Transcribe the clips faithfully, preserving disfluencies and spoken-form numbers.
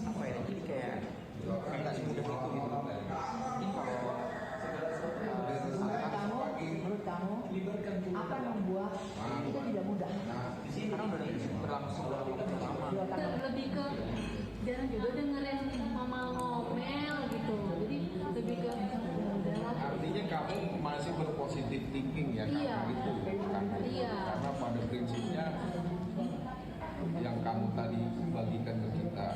Apa ya, jadi kayak nggak semudah itu gitu. Mungkin kalau, eh, menurut kamu, menurut kamu, apa yang membuat itu tidak mudah? Karena udah berlangsung berapa lama? Dua tahun. Lebih ke jarang juga dengerin mama ngomel gitu. Jadi lebih ke, ya udahlah. Artinya kamu masih berpositif thinking ya, iya, karena itu, karena itu. Iya. Karena pada prinsipnya yang kamu tadi bagikan ke kita,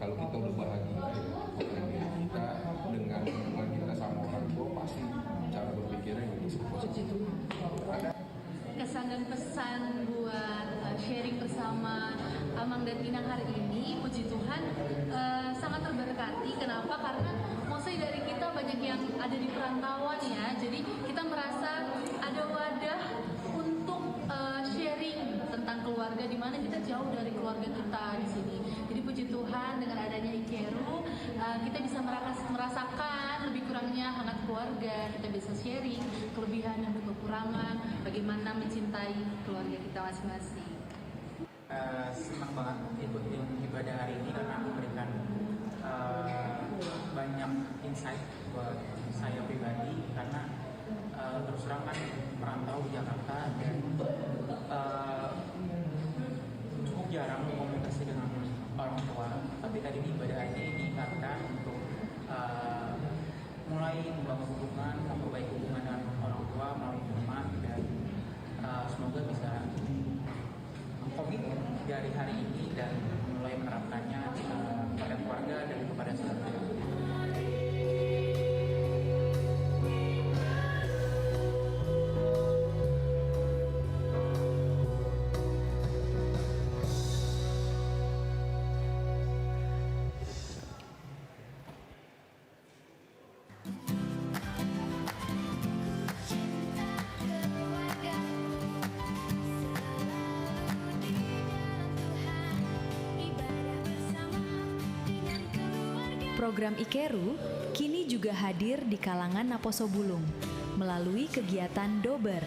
kalau kita udah bahagia, ya, kita dengan hubungan kita sama orang tua, pasti cara berpikirnya yang lebih positif. Ada kesan dan pesan buat, eh, sharing bersama Amang dan Inang hari ini, puji Tuhan, eh, sangat terberkati. Kenapa? Karena mostly dari kita banyak yang ada di perantauan ya, jadi kita merasa ada wadah untuk, eh, sharing tentang keluarga, di mana kita jauh dari keluarga kita di sini. Jadi puji Tuhan, dengan adanya Ikeru, eh, kita bisa merakas-, merasakan lebih kurangnya hangat keluarga, kita bisa sharing kelebihan dan kekurangan, bagaimana mencintai keluarga kita masing-masing. Eh, senang banget ikut ibadah hari ini karena memberikan, eh, banyak insight buat saya pribadi, karena, eh, terus terang kan merantau di Jakarta dan, eh, cukup jarang berkomunikasi dengan orang tua. Tapi tadi di ibadah ini diingatkan untuk, eh, mulai membangun hubungan, memperbaiki hubungan dengan orang tua melalui firman, dan, eh, semoga bisa komit dari hari ini dan mulai menerapkannya, eh, kepada keluarga dan kepada sesama. Program Ikeru kini juga hadir di kalangan naposo bulung melalui kegiatan Dober.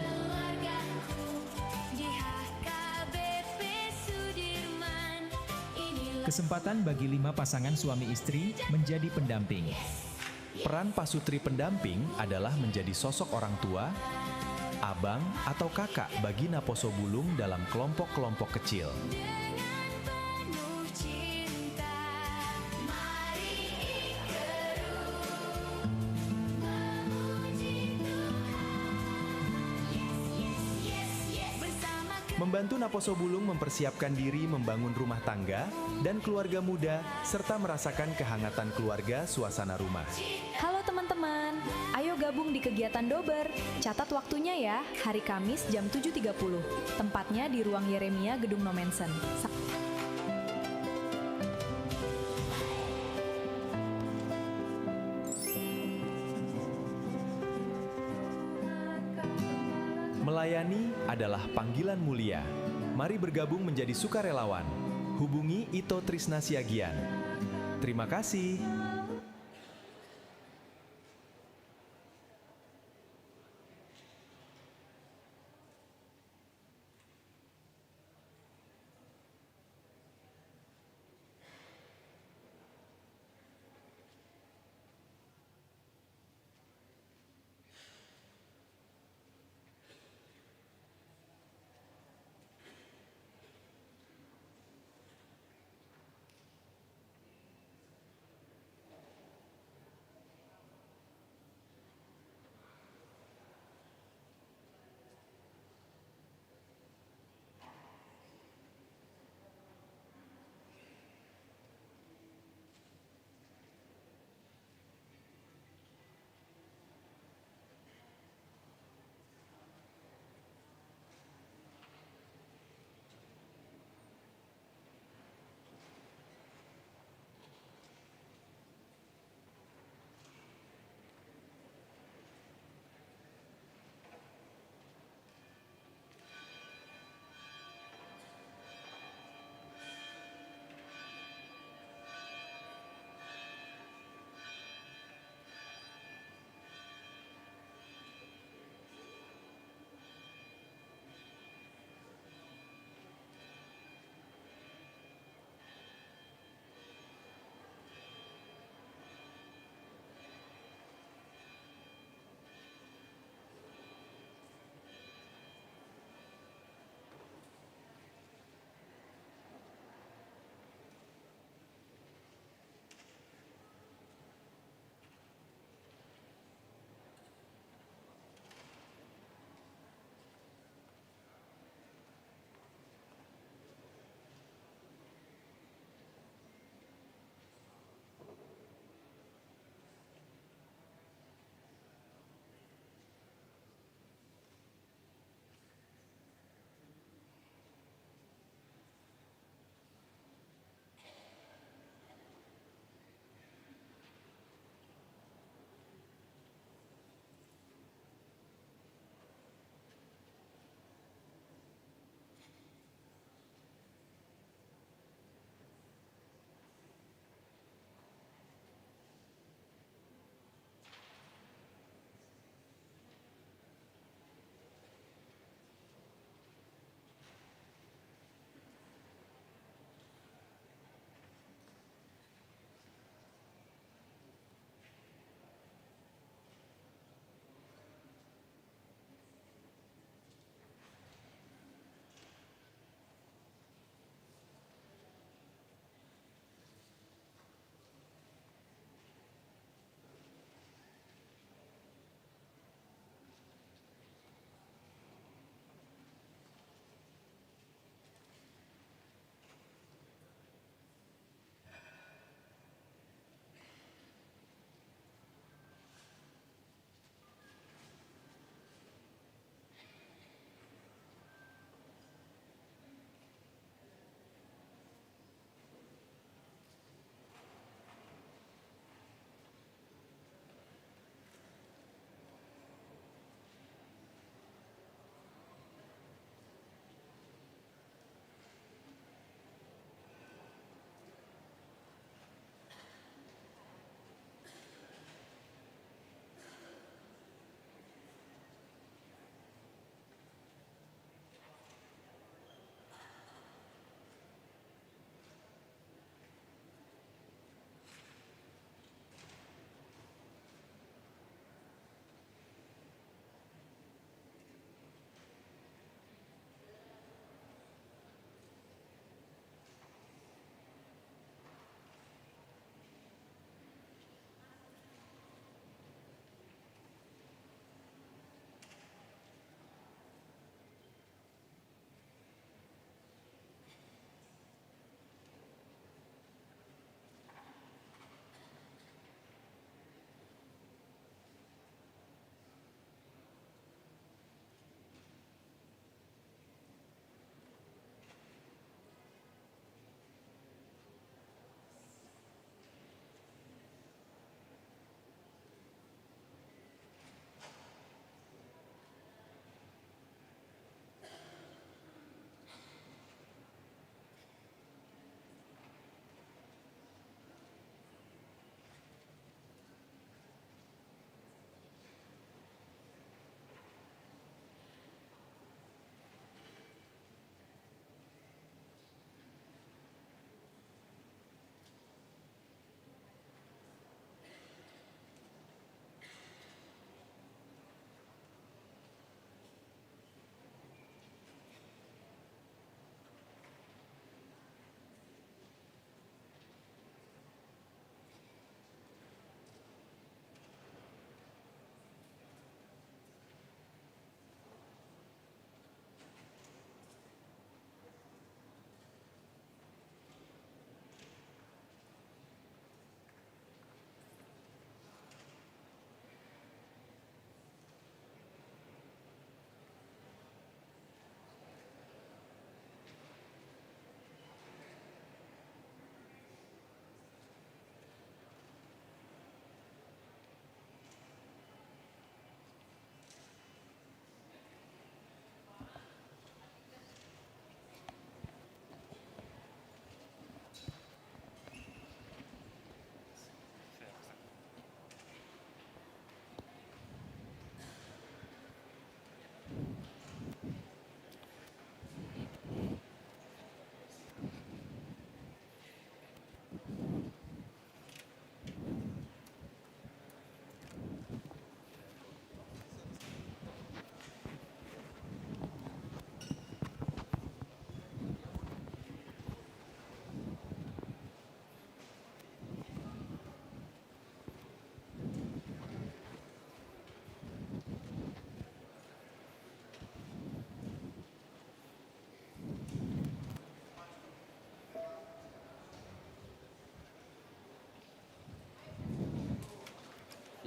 Kesempatan bagi lima pasangan suami istri menjadi pendamping. Peran pasutri pendamping adalah menjadi sosok orang tua, abang, atau kakak bagi naposo bulung dalam kelompok-kelompok kecil. Membantu naposo bulung mempersiapkan diri membangun rumah tangga dan keluarga muda, serta merasakan kehangatan keluarga, suasana rumah. Halo teman-teman, ayo gabung di kegiatan Dober. Catat waktunya ya, hari Kamis jam tujuh tiga puluh. Tempatnya di Ruang Yeremia Gedung Nommensen. Sa- Melayani adalah panggilan mulia. Mari bergabung menjadi sukarelawan. Hubungi Ito Trisna Siagian. Terima kasih.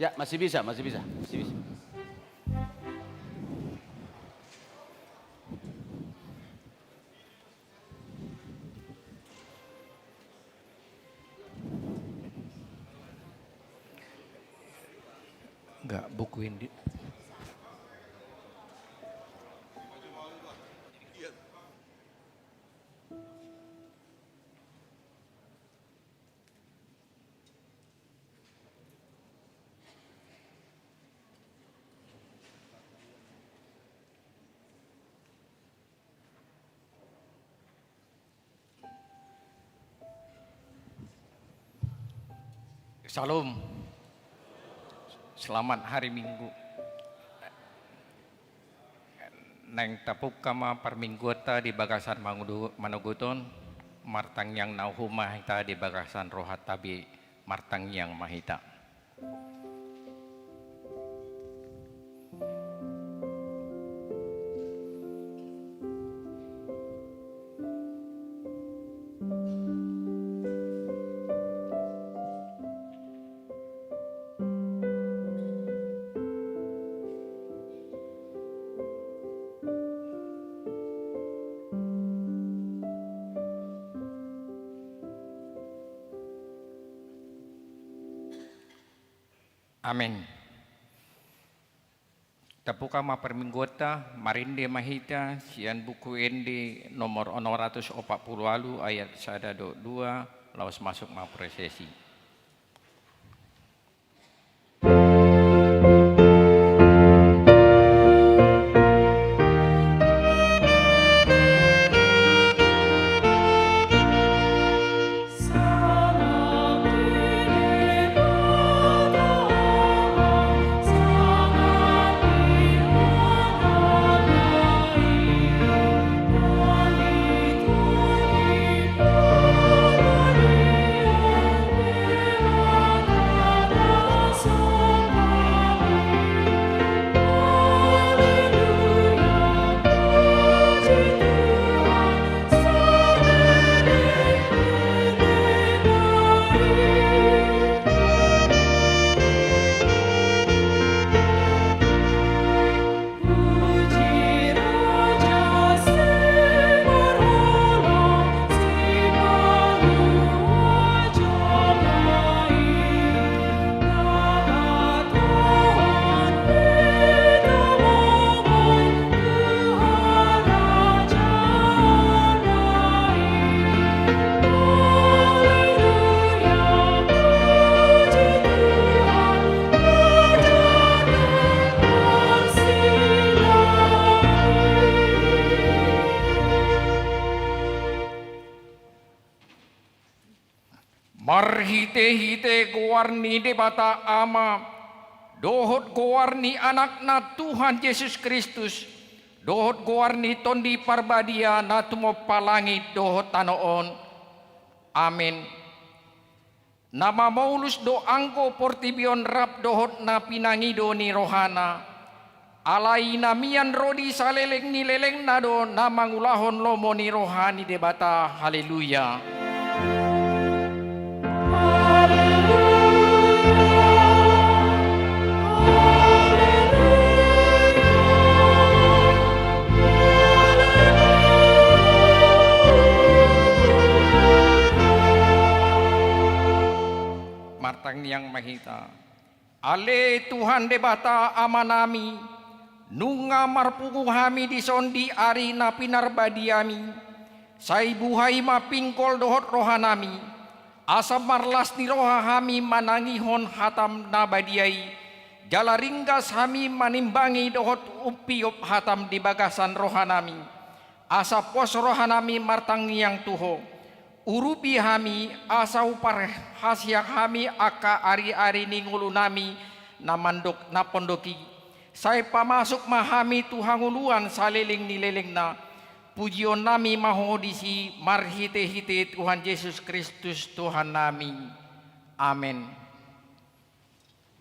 Ya, masih bisa, masih bisa, masih bisa. Enggak, buku ini. Syalom. Selamat hari Minggu. Naeng tapungka ma parmingguonta di bagasan mangudu-, manogot on, martangiang na uhup ma hita di bagasan rohanta be, martangiang ma hita. Amen. Tapungka ma parmingguonta, marende ma hita sian Buku Ende nomor onom ratus opat pulu ualu, ayat sada dohot dua, laos masuk ma prosesi. Marhitehite goar ni Debata Ama, dohot goar ni Anakna Tuhan Jesus Kristus, dohot goar ni Tondi Parbadia na tumompa langit dohot tano on. Amen. Na mamolus do anggo portibi on rap dohot na pinangido ni rohana. Alai na mian ro di saleleng ni lelengna do na mangulahon lomo ni roha ni Debata. Haleluya. Martangiang ma hita. Ale Tuhan Debata Amanami, nunga marpungu hami dison di ari na pinarbadiami, sai buhai ma pinggol dohot rohanami, asa marlas ni roha hami manangihon hatam na badia i, jala ringgas hami manimbangi dohot umpiop hatam di bagasan rohanami. Asa pos rohanami martangiang tu Ho. Urupi hami, asa huparhasiat hami angka ari-ari ni ngolunami na mandok, na pondok i. Sai pamasuk ma hami tu hangoluan saleleng ni lelengna. Pujionnami ma Ho disi marhite-hite Tuhan Jesus Kristus Tuhannami. Amen.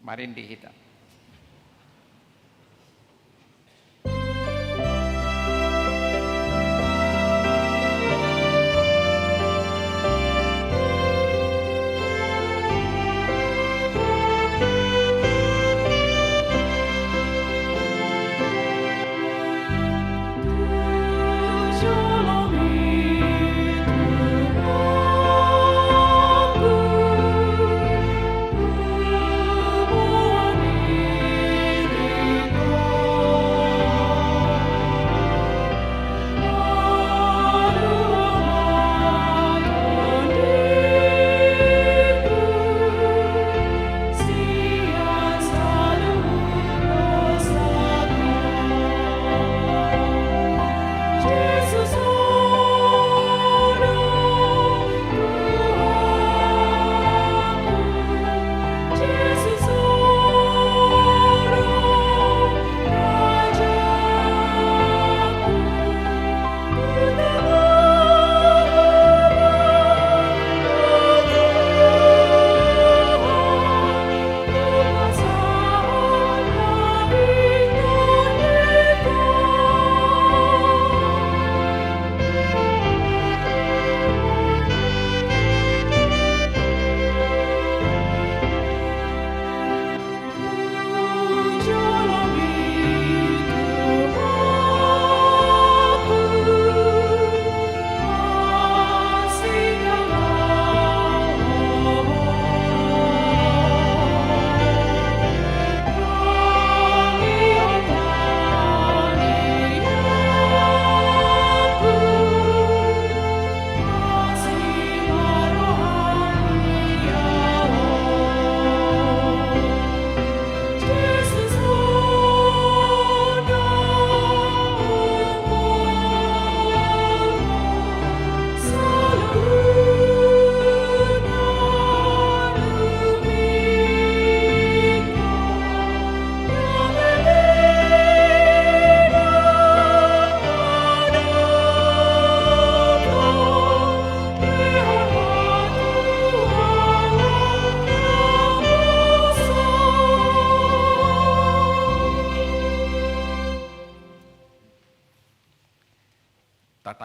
Marende hita.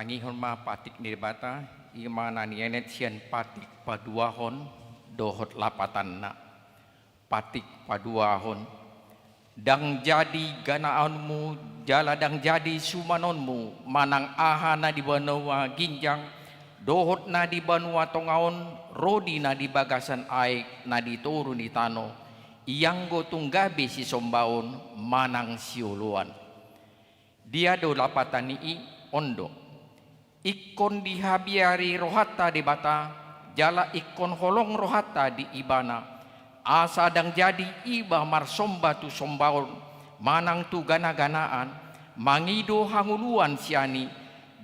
Tangihon ma patik ni Debata, i ma na nienet sian patik paduahon dohot lapatanna. Patik paduahon. Ndang jadi ganaanmu, jala ndang jadi sumanonmu, manang aha na di banua ginjang, dohot na di banua tonga on, ro di na di bagasan aek, na di toru ni tano, i anggo tung gabe sisombaon, manang sioloan. Dia do lapatan ni i? On do. Ingkon dihabiari rohanta Debata, jala ingkon holong rohanta di Ibana, asa ndang jadi iba marsomba tu sombaon, manang tu ganaganaan, mangido hangoluan sian i,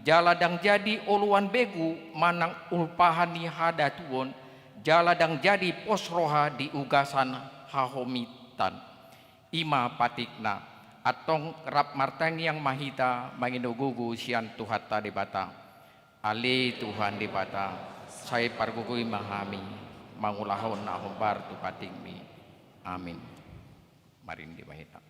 jala ndang jadi oloan begu manang ulpahan ni hadatuon, jala ndang jadi pos roha di ugasan hahomitan. I ma patikna. Antong rap martangiang ma hita mangido gogo sian Tuhanta Debata. Ale Tuhan Debata, sai pargogoi ma hami mangulahon na hombar tu patikmi. Amin. Marende ma hita.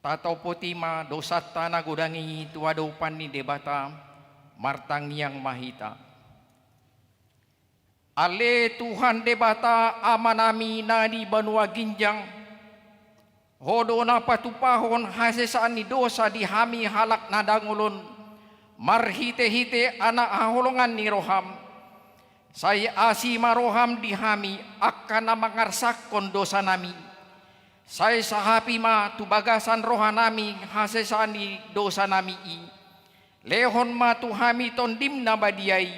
Tatopoti ma dosanta na godang i tu adopan ni Debata, martangiang ma hita. Ale Tuhan Debata Amanami na di banua ginjang, Ho do na patupahon hasesaan ni dosa di hami halak na dangol on, marhitehite anak haholongan ni roham. Sai asi ma roham di hami angka na mangarsakkon dosanami. Sai sahapi ma tu bagasan rohanami hasesaan ni dosanami i. Lehon ma tu hami Tondim na badia i,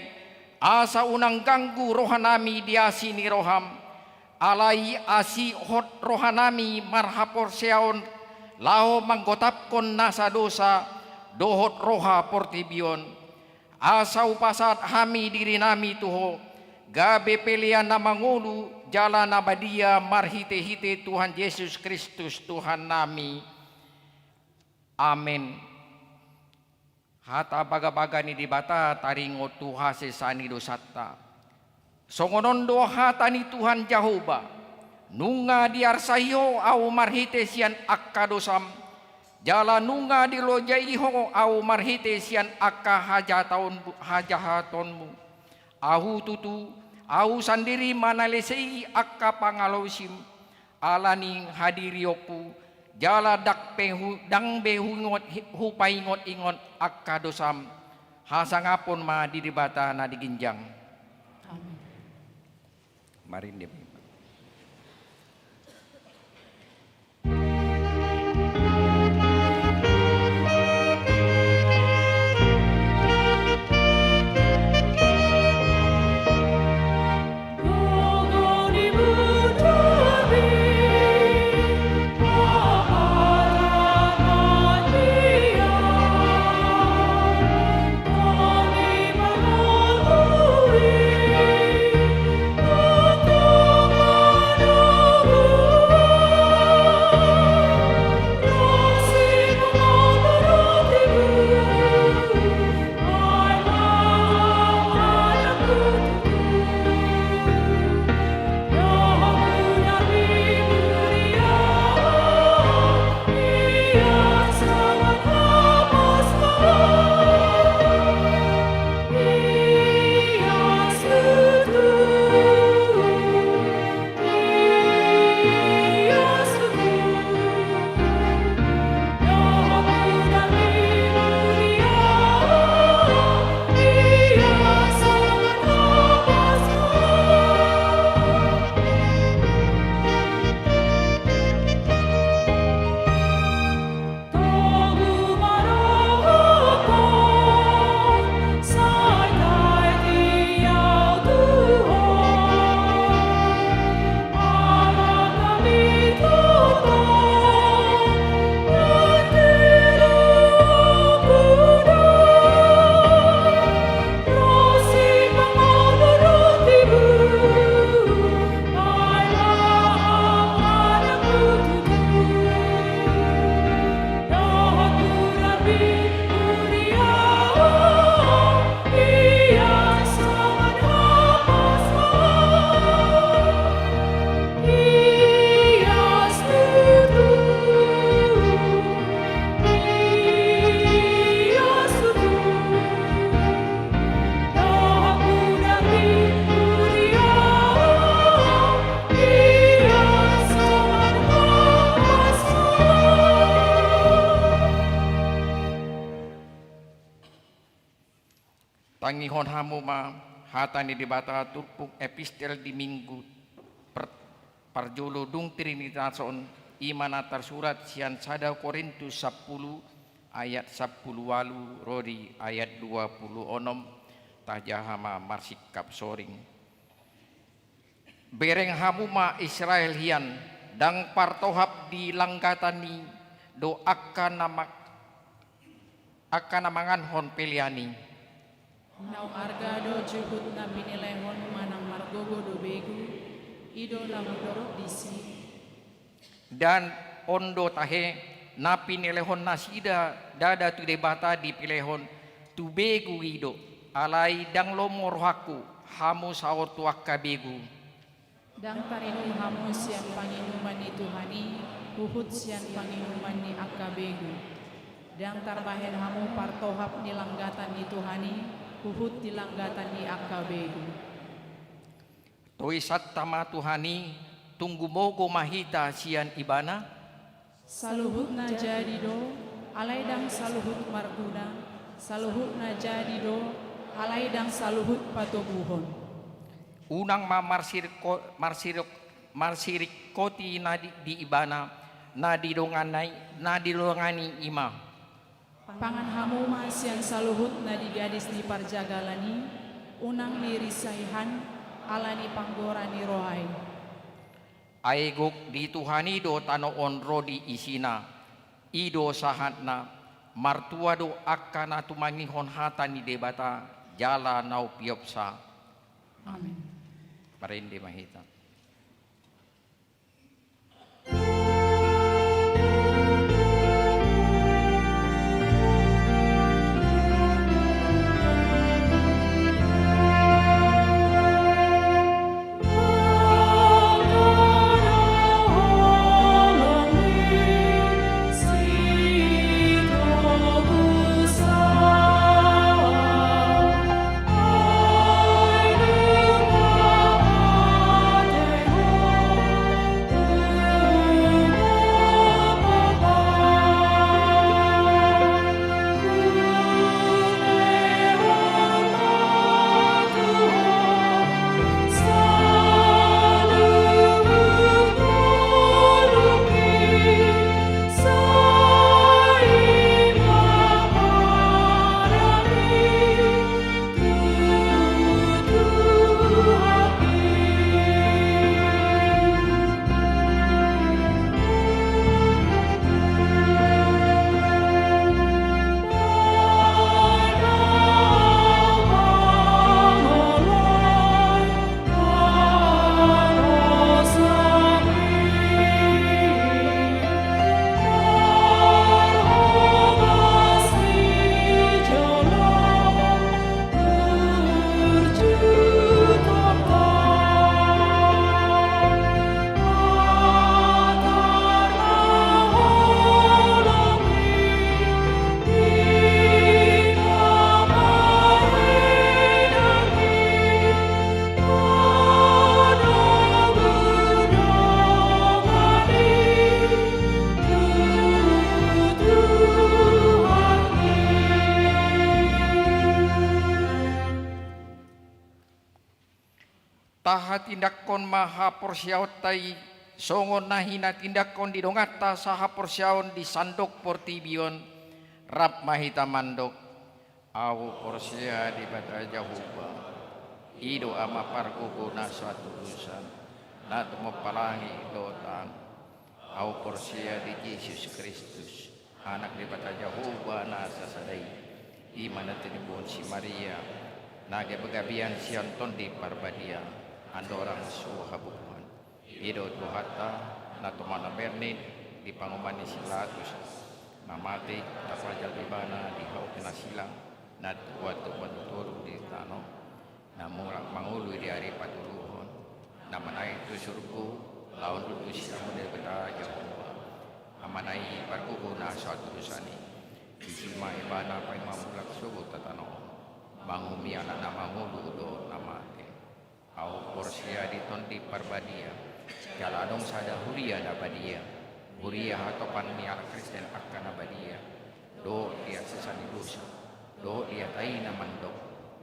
asa unang ganggu rohanami di asi ni roham. Alai asi hot rohanami marhaporseaon laho manggotapkon nasa dosa dohot roha portibi on. Asa hupasahat hami dirinami tu Ho, gabe pelean na mangolu jala na badia marhitehite Tuhan Jesus Kristus Tuhannami. Amen. Hata bagabaga ni Debata taringot tu hasesaan ni dosanta. Songon on do hata ni Tuhan Jahowa, nunga diarsai ho ahu marhite sian angka dosam, jala nunga dilojai ho ahu marhite sian angka hajataon-, hajahatonmu. Ahu tutu, ahu sandiri manalesei angka pangalaosim, ala ni hadirionku, jala ndang pe hu-, ndang be huingot hi-, hupaingot-ingot angka dosam. Hasangapon ma di Debata na di ginjang. Amen. Marende ma. Tangihon hamu ma hata ni Debata turpuk epistel di minggu per-, parjolo dung Trinitason, i ma na tarsurat sian sada Korintus sampulu ayat sampulu ualu ro di ayat dua pulu onom, tajaha ma marsingkap soring. Bereng hamu ma Israel hian, ndang partohap di langgatan i do angka na ma-, angka na manganhon pelean i. Naung arga do juhut na pinilehon manang margogo do begu, i do na hudok disi. Dan on do tahe, na pinilehon nasida ndada tu Debata dipilehon, tu begu i do, alai ndang lomo rohangku, hamu saor tu angka begu. Ndang tarinum hamu sian panginuman ni Tuhan i, huhut sian panginuman ni angka begu. Ndang tarbahen hamu partohap ni langgatan ni Tuhan i, huhut di langgatan ni angka begu. Toisanta ma Tuhan i, tung gumogo ma hita sian Ibana. Saluhut na jadi do, alai ndang saluhut marguna, saluhut na jadi do, alai ndang saluhut patoguhon. Unang ma marsirko-, marsirok-, marsirikoti na di, di Ibana, na didongani, na didongani i ma. Pangan hamu ma sian saluhut na di gadis ni parjagalan i, unang ni risahihan, ala ni panggora ni roha i. Ai gok di Tuhan i do tano on ro di isina, i do sahatna, martua do angka na tumangihon hata ni Debata, jala na umpiopsa. Amen. Marende ma hita. Tahatindangkon ma haporseaonta i, songon na hinatindangkon di donganta sahaporseaon di sandok portibi on. Rap ma hita mandok. Ahu porsea di Debata Jahowa, i do Ama pargogo na so hatudosan, na tumompa langit dohot tano. Ahu porsea di Jesus Kristus, Anak Debata Jahowa na sasada i, i ma na tinibohon si Maria, na gabe gabean sian Tondi Parbadia, andorang so habubuhan. I do Tuhanta, na tumompa na bernin di panguhuman ni si Pilatus, na mate, tapajal do ibana di hau penasilang, na tua tu tolu di tano, na mulak mangolu di ari patoluhon, na manaek tu surgo, laho duduk sian Debata Jahowa, Amana i pargogo na so hatudosan i. Disi ma ibana paima mulak sogot tu tano on, manguhumi halak na mangolu dohot na mate. Ahu porsea di Tondi Parbadia, jala adong sada huria na badia, huria hatopan ni halak Kristen angka na badia, dohot di hasesaan ni dosa, dohot di hata i na mandok,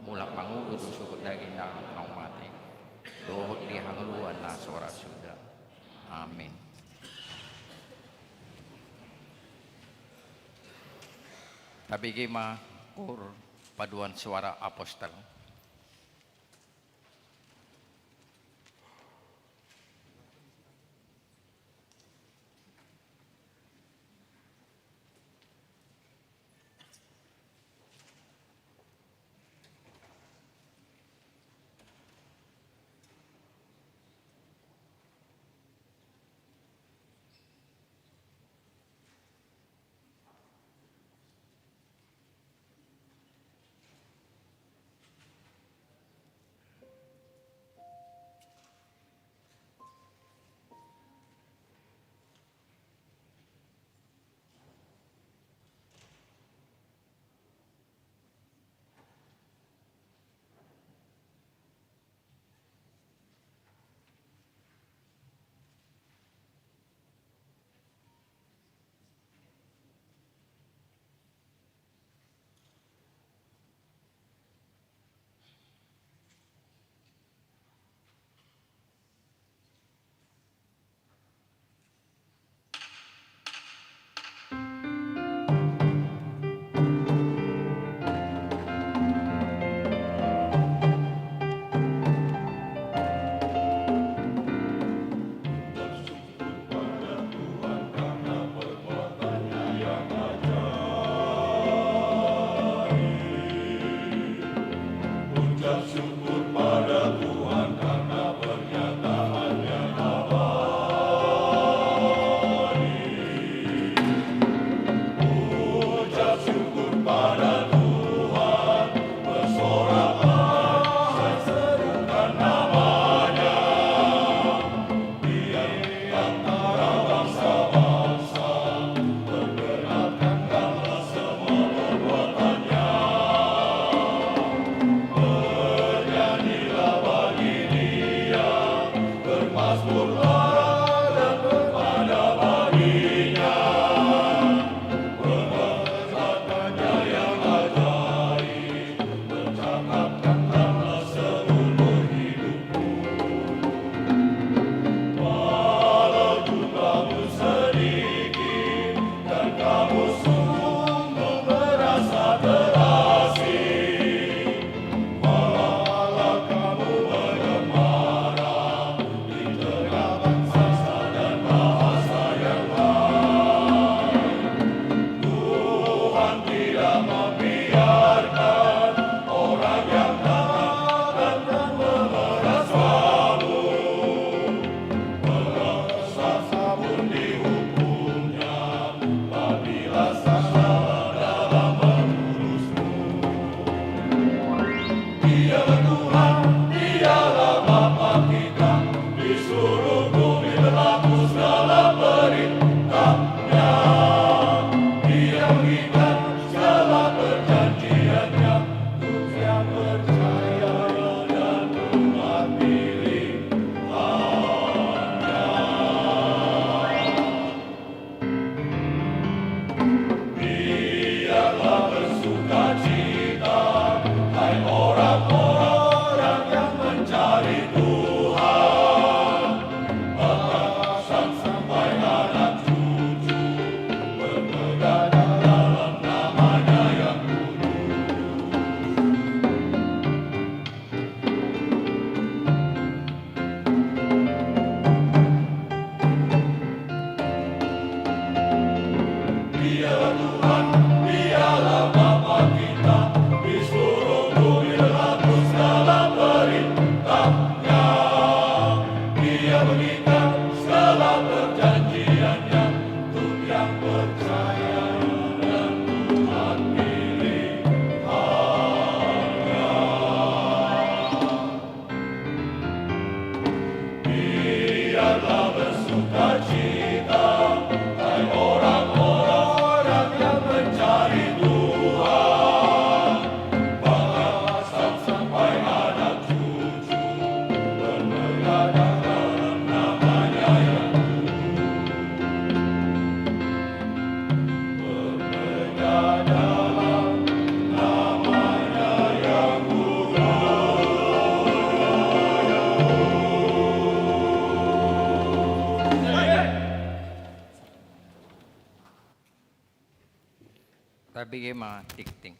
Mulak mangolu dosa ni daging na naung mate, dohot di hangoluan na so ra suda. Amin. Tabege ma hor paduan suara apostel. Bege ma tingting.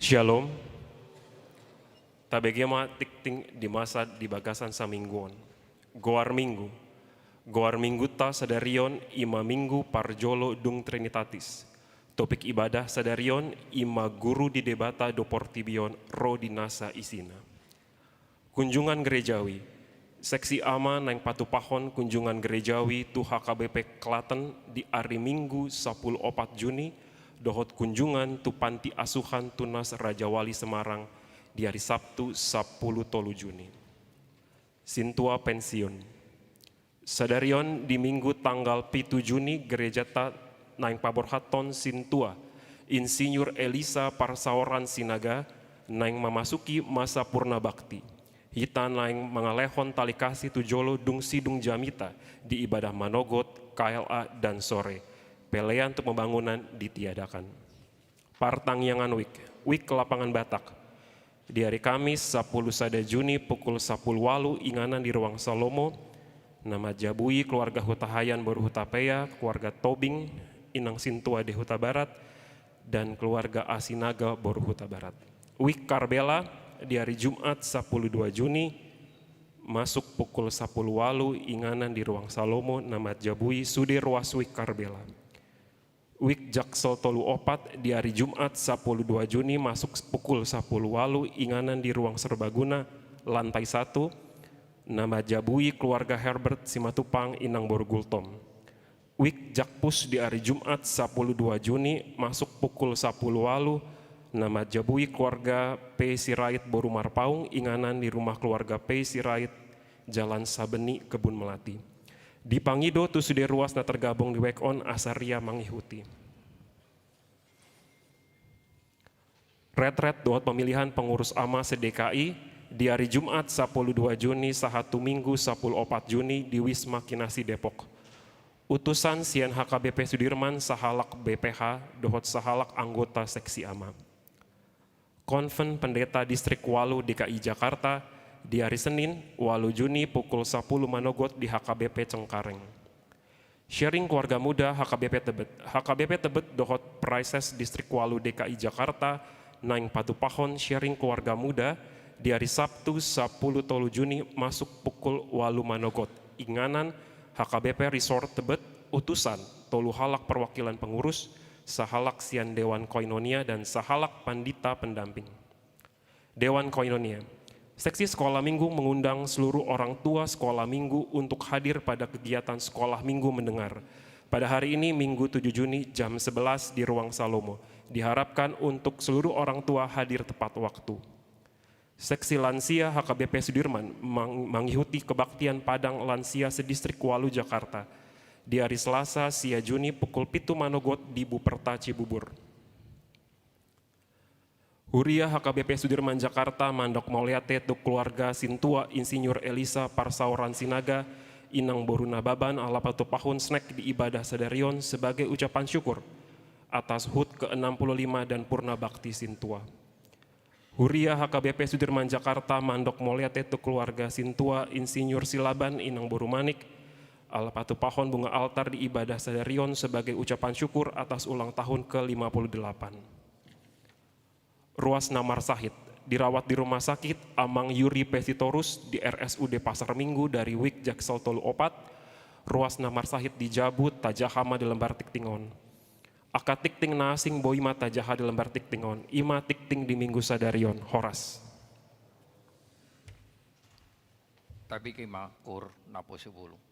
Shalom. Tabege ma tingting di masa di bagasan saminggu on. Goar minggu. Goar minggunta sadari on i ma minggu parjolo dung Trinitatis. Topik ibadah sadari on i ma guru di Debata do portibi on ro di nasa isina. Kunjungan gerejawi. Seksi ama naeng patupahon kunjungan gerejawi tu H K B P Klaten di ari Minggu sapuluh opat Juni, dohot kunjungan tu panti asuhan Tunas Rajawali Semarang di ari Sabtu sapuluh tolu Juni. Sintua pensiun. Sadari on di Minggu tanggal pitu Juni gerejata naeng paborhathon sintua Insinyur Elisa Parsaoran Sinaga naeng mamasuki masa purna bakti. Hita naeng mangalehon tali kasih tu jolo dung sidung jamita di ibadah manogot, K L A, dan sore pelean untuk pembangunan ditiadakan. Partangiangan Wik, Wik Lapangan Batak. Di ari Kamis sapuluh sada Juni pukul sapuluh walu inganan di Ruang Salomo, na manjabui keluarga Hutahayan boru Hutapea, keluarga Tobing, inang sintua di Hutabarat, dan keluarga Asinaga boru Hutabarat. Wik Karbela di ari Jumat sapuluh dua Juni masuk pukul sapuluh walu inganan di Ruang Salomo na manjabui sude ruas Wik Karbela. Wik Jaksel tolu opat di ari Jumat sapuluh dua Juni masuk pukul sapuluh walu inganan di Ruang Serbaguna lantai satu, na manjabui keluarga Herbert Simatupang inang boru Gultom. Wik Jakpus di ari Jumat sapuluh dua Juni masuk pukul sapuluh walu, na manjabui keluarga P Sirait boru Marpaung inganan di rumah keluarga P Sirait Jalan Sabeni, Kebun Melati. Dipangido tu sude ruas na tergabung di wijk on asa ria mangihuti. Retret dohot pemilihan pengurus ama se-D K I di ari Jumat sapuluh dua Juni sahat tu Minggu sapuluh opat Juni di Wisma Kinasi Depok. Utusan sian H K B P Sudirman sahalak B P H dohot sahalak anggota seksi ama. Konven Pendeta Distrik walu D K I Jakarta di ari Senin walu Juni pukul sapuluh manogot di H K B P Cengkareng. Sharing keluarga muda H K B P Tebet. H K B P Tebet dohot Praeses Distrik walu D K I Jakarta naeng patupahon sharing keluarga muda di ari Sabtu sapuluh tolu Juni masuk pukul walu manogot. Inganan, H K B P Resort Tebet, utusan tolu halak perwakilan pengurus, sahalak sian Dewan Koinonia, dan sahalak pandita pendamping. Dewan Koinonia. Seksi Sekolah Minggu mengundang seluruh orang tua Sekolah Minggu untuk hadir pada kegiatan Sekolah Minggu Mendengar pada hari ini, Minggu tujuh Juni, jam sebelas di Ruang Salomo. Diharapkan untuk seluruh orang tua hadir tepat waktu. Seksi Lansia H K B P Sudirman mang-, mangihuti kebaktian Padang Lansia se-Distrik walu Jakarta di ari Selasa sia Juni pukul pitu manogot di Buperta Cibubur. Huria H K B P Sudirman Jakarta mandok mauliate tu keluarga sintua Insinyur Elisa Parsaoran Sinaga, inang boru Nababan, ala patupahon snack di ibadah sadari on sebagai ucapan syukur atas hut ke enam puluh lima dan purna bakti sintua. Huria H K B P Sudirman Jakarta mandok mauliate tu keluarga sintua Insinyur Silaban, inang boru Manik, ala patupahon bunga altar di ibadah sadari on sebagai ucapan syukur atas ulang tahun ke lima puluh delapan. Ruas na marsahit. Dirawat di rumah sakit Amang Yuri Pesitorus di R S U D Pasar Minggu dari Wijk Jaksel tolu opat. Ruas na marsahit di jabu, tajaha ma di lembar tingting on. Angka tingting na asing boi ma tajaha di lembar tingting on. I ma tingting di minggu sadari on. Horas. Tabege ma koor naposipulu.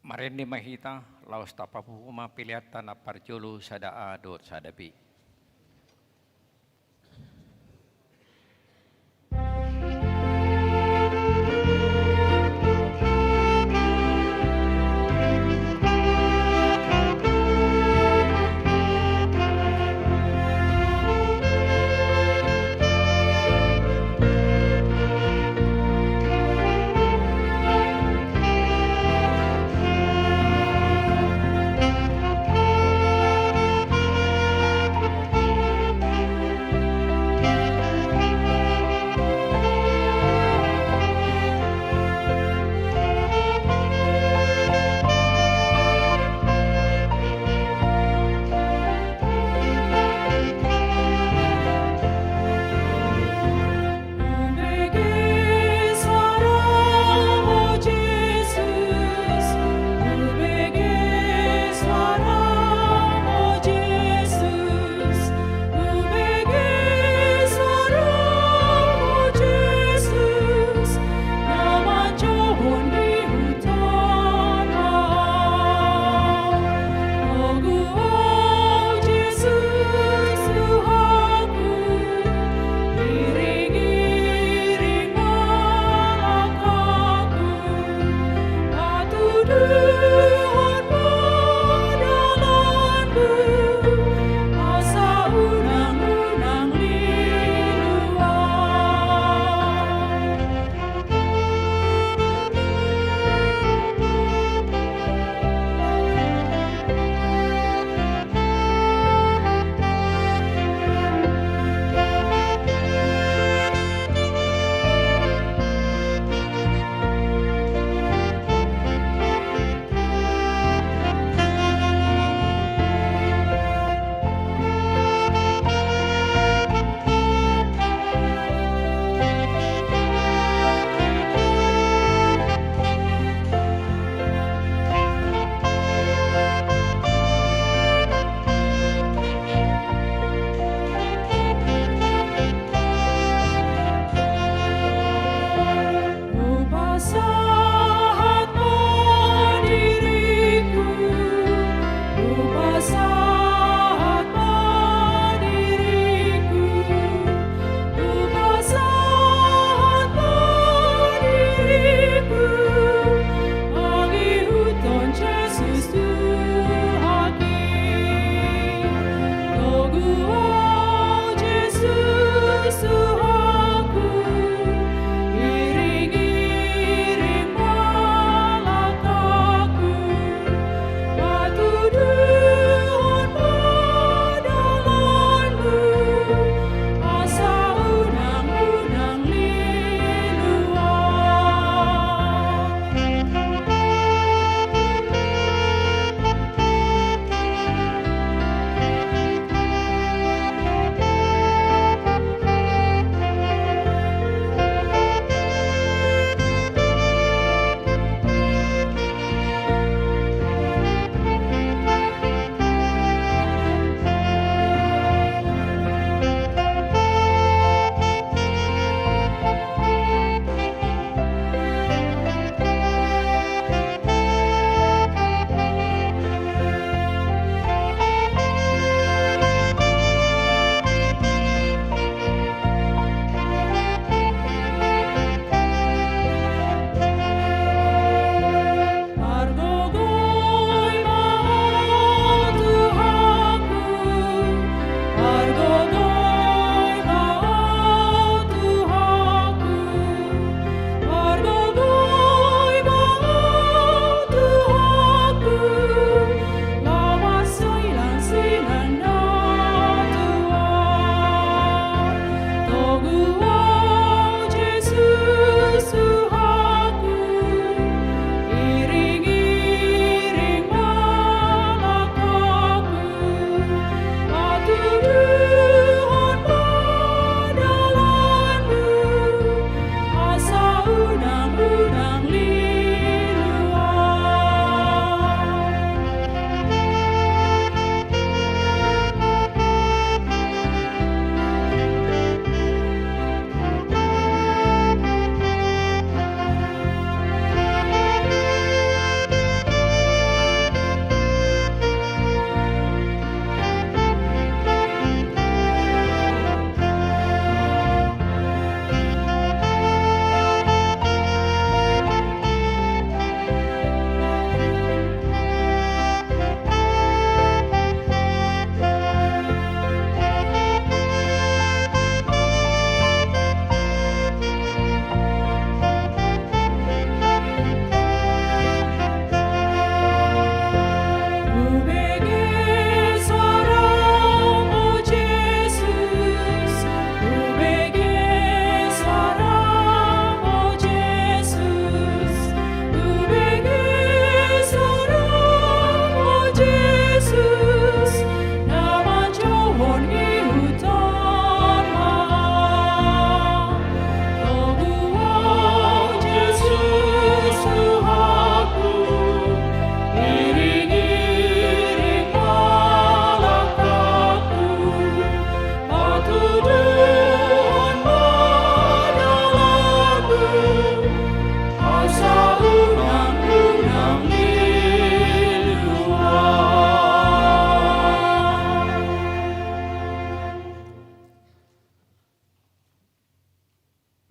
Marende ma hita, laos tapapungu ma peleanta na parjolo sada A dohot sada B.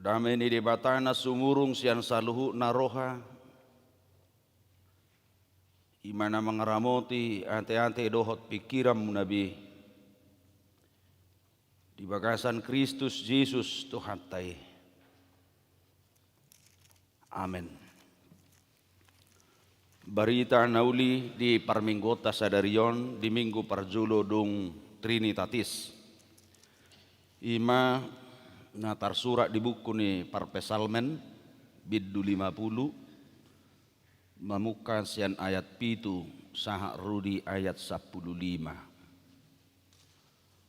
Dame ni Debata na sumurung sian saluhutna roha, i ma na mangaramoti ateate dohot pingkiranmuna be, di bagasan Kristus Jesus Tuhanta i. Amen. Barita na uli di parmingguonta sadari on, di minggu parjolo dung Trinitatis, i ma na tarsurat di buku ni Parpsalmen, bindu lima pulu, mamungka sian ayat pitu sahat ro di ayat sampulu lima.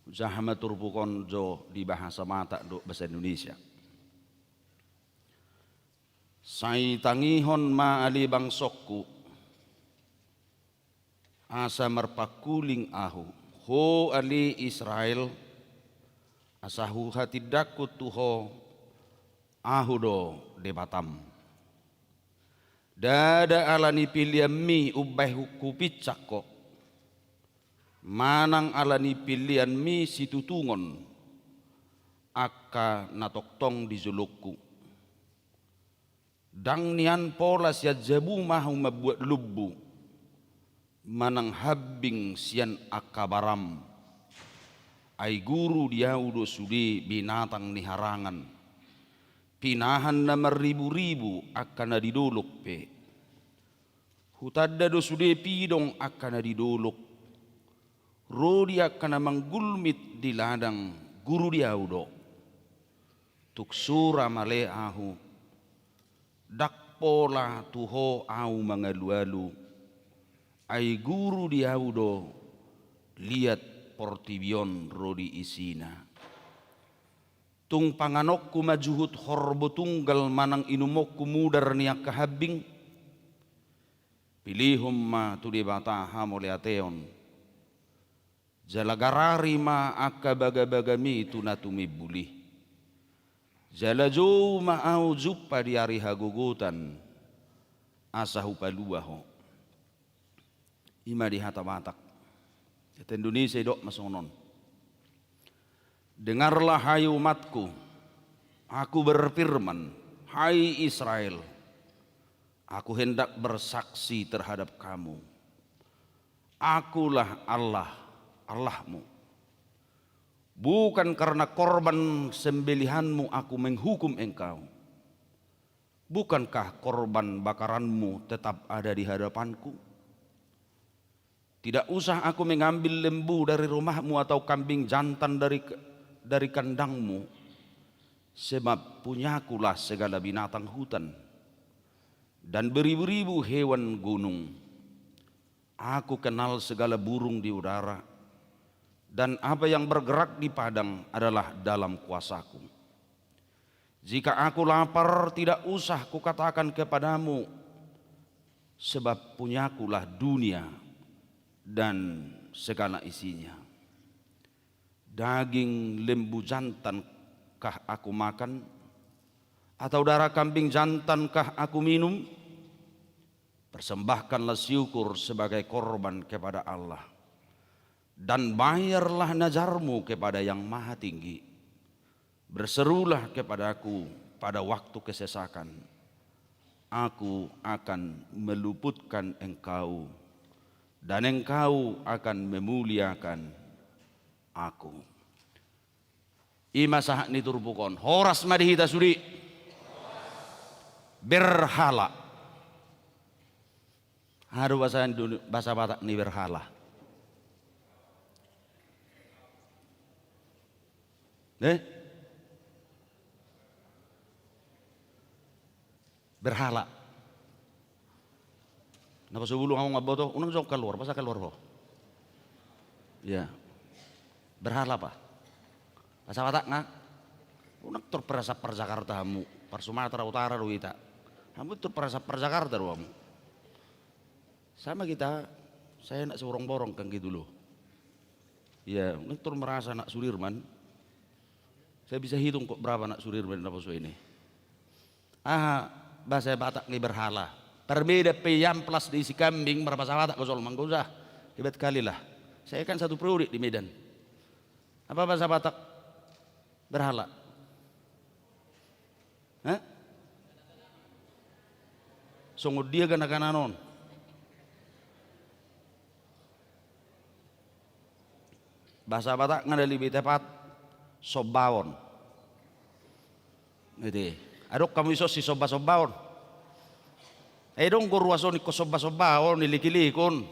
Hujaha ma turpuk on jo di bahasa Batak dohot bahasa Indonesia. Sai tangihon ma ale bangsongku, asa marpangkuling ahu, ho ale Israel, asa huhatindangkon tu ho, ahu do Debatam. Ndada ala ni peleanmi umbahen hupinsang ho, manang ala ni peleanmi situtungon angka na tongtong di jolongku. Ndang nian pola sian jabum ahu mambuat lombu, manang hambing sian angka baram. Ai guru di ahu do sude binatang ni harangan, pinahan na marriburibu angka na di dolok pe. Hutanda do sude pidong angka na di dolok, ro di angka na manggulmit di ladang, guru di ahu do. Tung sura male ahu, ndang pola tu ho ahu mangalualu, ai guru di ahu do, liat portibi on ro di isina. Tung panganonku ma juhut horbo tunggal manang inumonku mudar ni angka hambing? Pilihon ma tu Debata hamauliateon. Jala garari ma angka bagabagami tu na tumimbul i. Jala jou ma ahu jumpa di ari hagogotan, asa hupalua ho. I ma di hata Batak. Hata Indonesia idok ma songon on. Dengarlah, hai umatku, Aku berfirman, hai Israel, Aku hendak bersaksi terhadap kamu. Akulah Allah, Allahmu. Bukan karena korban sembelihanmu Aku menghukum engkau. Bukankah korban bakaranmu tetap ada di hadapan-Ku? Tidak usah Aku mengambil lembu dari rumahmu atau kambing jantan dari, dari kandangmu, sebab punya-Kulah segala binatang hutan dan beribu-ribu hewan gunung. Aku kenal segala burung di udara, dan apa yang bergerak di padang adalah dalam kuasa-Ku. Jika aku lapar, tidak usah kukatakan kepadamu, sebab punyakulah dunia dan segala isinya. Daging lembu jantan kah aku makan, atau darah kambing jantan kah aku minum? Persembahkanlah syukur sebagai korban kepada Allah, dan bayarlah nazarmu kepada Yang Maha Tinggi. Berserulah kepada-Ku pada waktu kesesakan, Aku akan meluputkan engkau, dan engkau akan memuliakan Aku. I ma sahat ni turpuk on. Horas ma di hita sude. Berhala. Aha do bahasa Indo-, bahasa Batak ni berhala? Eh? Berhala. Napa so bulung hamu nga boto, unang jo kaluar, boasa kaluar ho? Iya. Berhala apa? Bahasa Batak nga? Unang tor parasapar Jakarta hamu, par Sumatera Utara do hita. Hamu tor parasapar Jakarta do hamu. Sama kita, saya anak Sorong Borong kan gitu loh. Iya, unang tor merasa anak Sudirman. Saya bisa hitung kok berapa anak Sudirman di naposo ini. Aha, bahasa Batak ni berhala. Parbeda pe i amplas diisi kambing, marhata Batak do jolma, nggak usah. Hebat kali lah. Saya kan satu periode di Medan. Apa bahasa Batak berhala? Hah? Songon dia gana-gana non. Bahasa Batak nga na lebih tepat, sombaon. Ede. Adong hamu ison sisomba-sombaon? Eh, dong, goru aso ni ko somba-sombaon, ni liki-likon.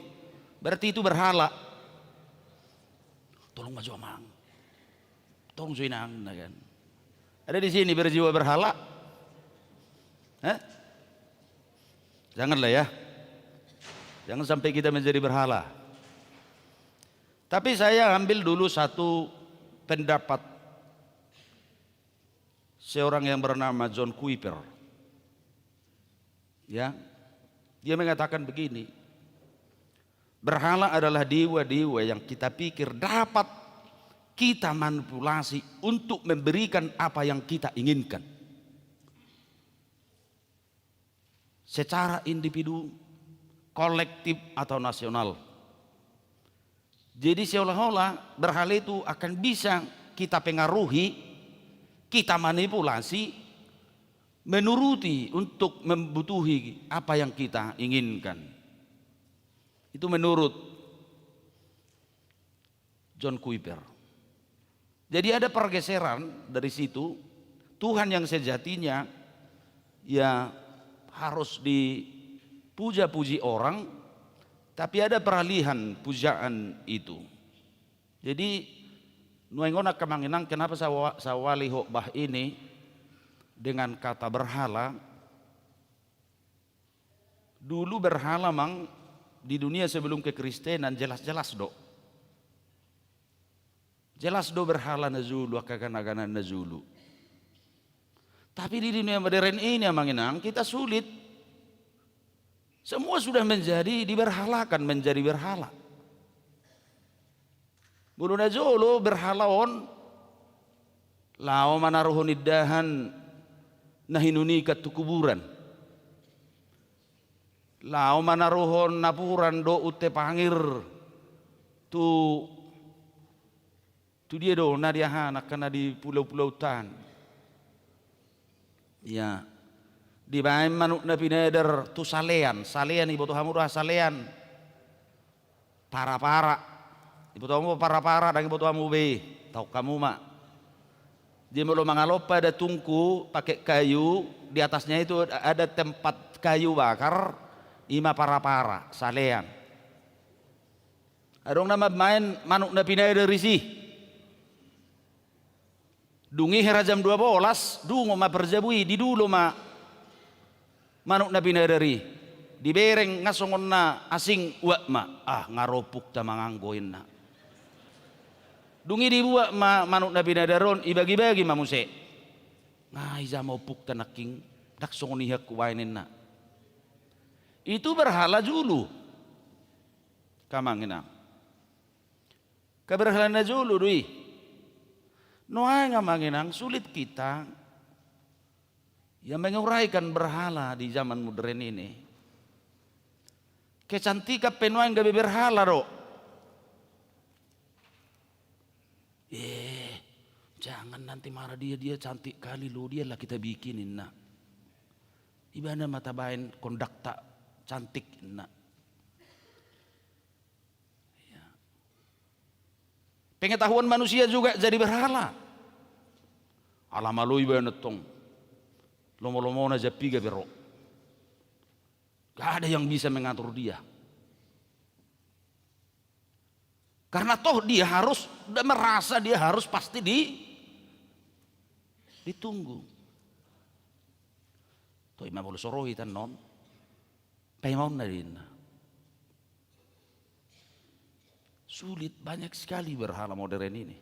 Berarti itu berhala. Tolong maju, Amang. Tolong jo, Inang, nah kan. Ada di sini berjiwa berhala? Hah? Janganlah ya. Jangan sampai kita menjadi berhala. Tapi saya ambil dulu satu pendapat seorang yang bernama John Kuiper. Ya, dia mengatakan begini, berhala adalah dewa-dewa yang kita pikir dapat kita manipulasi untuk memberikan apa yang kita inginkan. Secara individu, kolektif, atau nasional. Jadi seolah-olah berhala itu akan bisa kita pengaruhi, kita manipulasi, menuruti untuk membutuhi apa yang kita inginkan. Itu menurut John Kuiper. Jadi ada pergeseran dari situ, Tuhan yang sejatinya ya harus dipuja-puji orang, tapi ada peralihan pujaan itu. Jadi, nuaeng on angka amang inang, kenapa sa ua-, sa uali khotbah ini dengan kata berhala? Dulu berhala mang di dunia sebelum kekristenan jelas-jelas do. Jelas do berhala na jolo, angka gana-gana na jolo. Tapi di dunia modern ini, amang inang, kita sulit. Semua sudah menjadi diberhalakan, menjadi berhala. Molo na jolo berhala on, laho manaruhon indahan na hinunikan tu kuburan. Laho manaruhon napuran dohot unte pangir tu, tu dia do, na di aha, angka na di pulau-pulau tan. Ya. Dibaen manuk na pinadar tu salean. Salean, iboto hamu do aha salean? Para-para. Iboto hamu para-para, ndang iboto hamu be. Taon hamu ma. Jadi molo mangalompa da tungku pakai kayu, di atasnya itu ada tempat kayu bakar, i ma para-para, salean. Adong na mambaen manuk na pinadar disi. Dung i hera jam dua bolas, dungo ma parjabu i, didulo ma manuk na pinadar i. Dibereng nga songon na asing, uap ma. Ah, nga ro ompunta mangan, ninna. Dung i dibuat ma manuk na pinadar on, ibagi-bagi ma muse. Nga ija ma ompungta nangkin, ndang songon i hangku baen, ninna. Itu berhala julu. Amang inang. Keberhalaan na jolo do i. Nuaeng amang inang, sulit kita ya menguraikan berhala di zaman modern ini. Kecantikan pe nuaeng gabe berhala do. Eh, jangan nanti marah dia, dia cantik kali lo, dia lah kita bikin, ninna. Ibana ma tabaen kondakta cantik, ninna. Ya. Pengetahuan manusia juga jadi berhala. Ala malo ibana tong. Lomo-lomona jampi gabe ro. Gak ada yang bisa mengatur dia. Karena toh dia harus, dia merasa dia harus pasti di, ditunggu. Toh ima bolo soro hita non. Paima on na ninna. Sulit, banyak sekali berhala modern ini.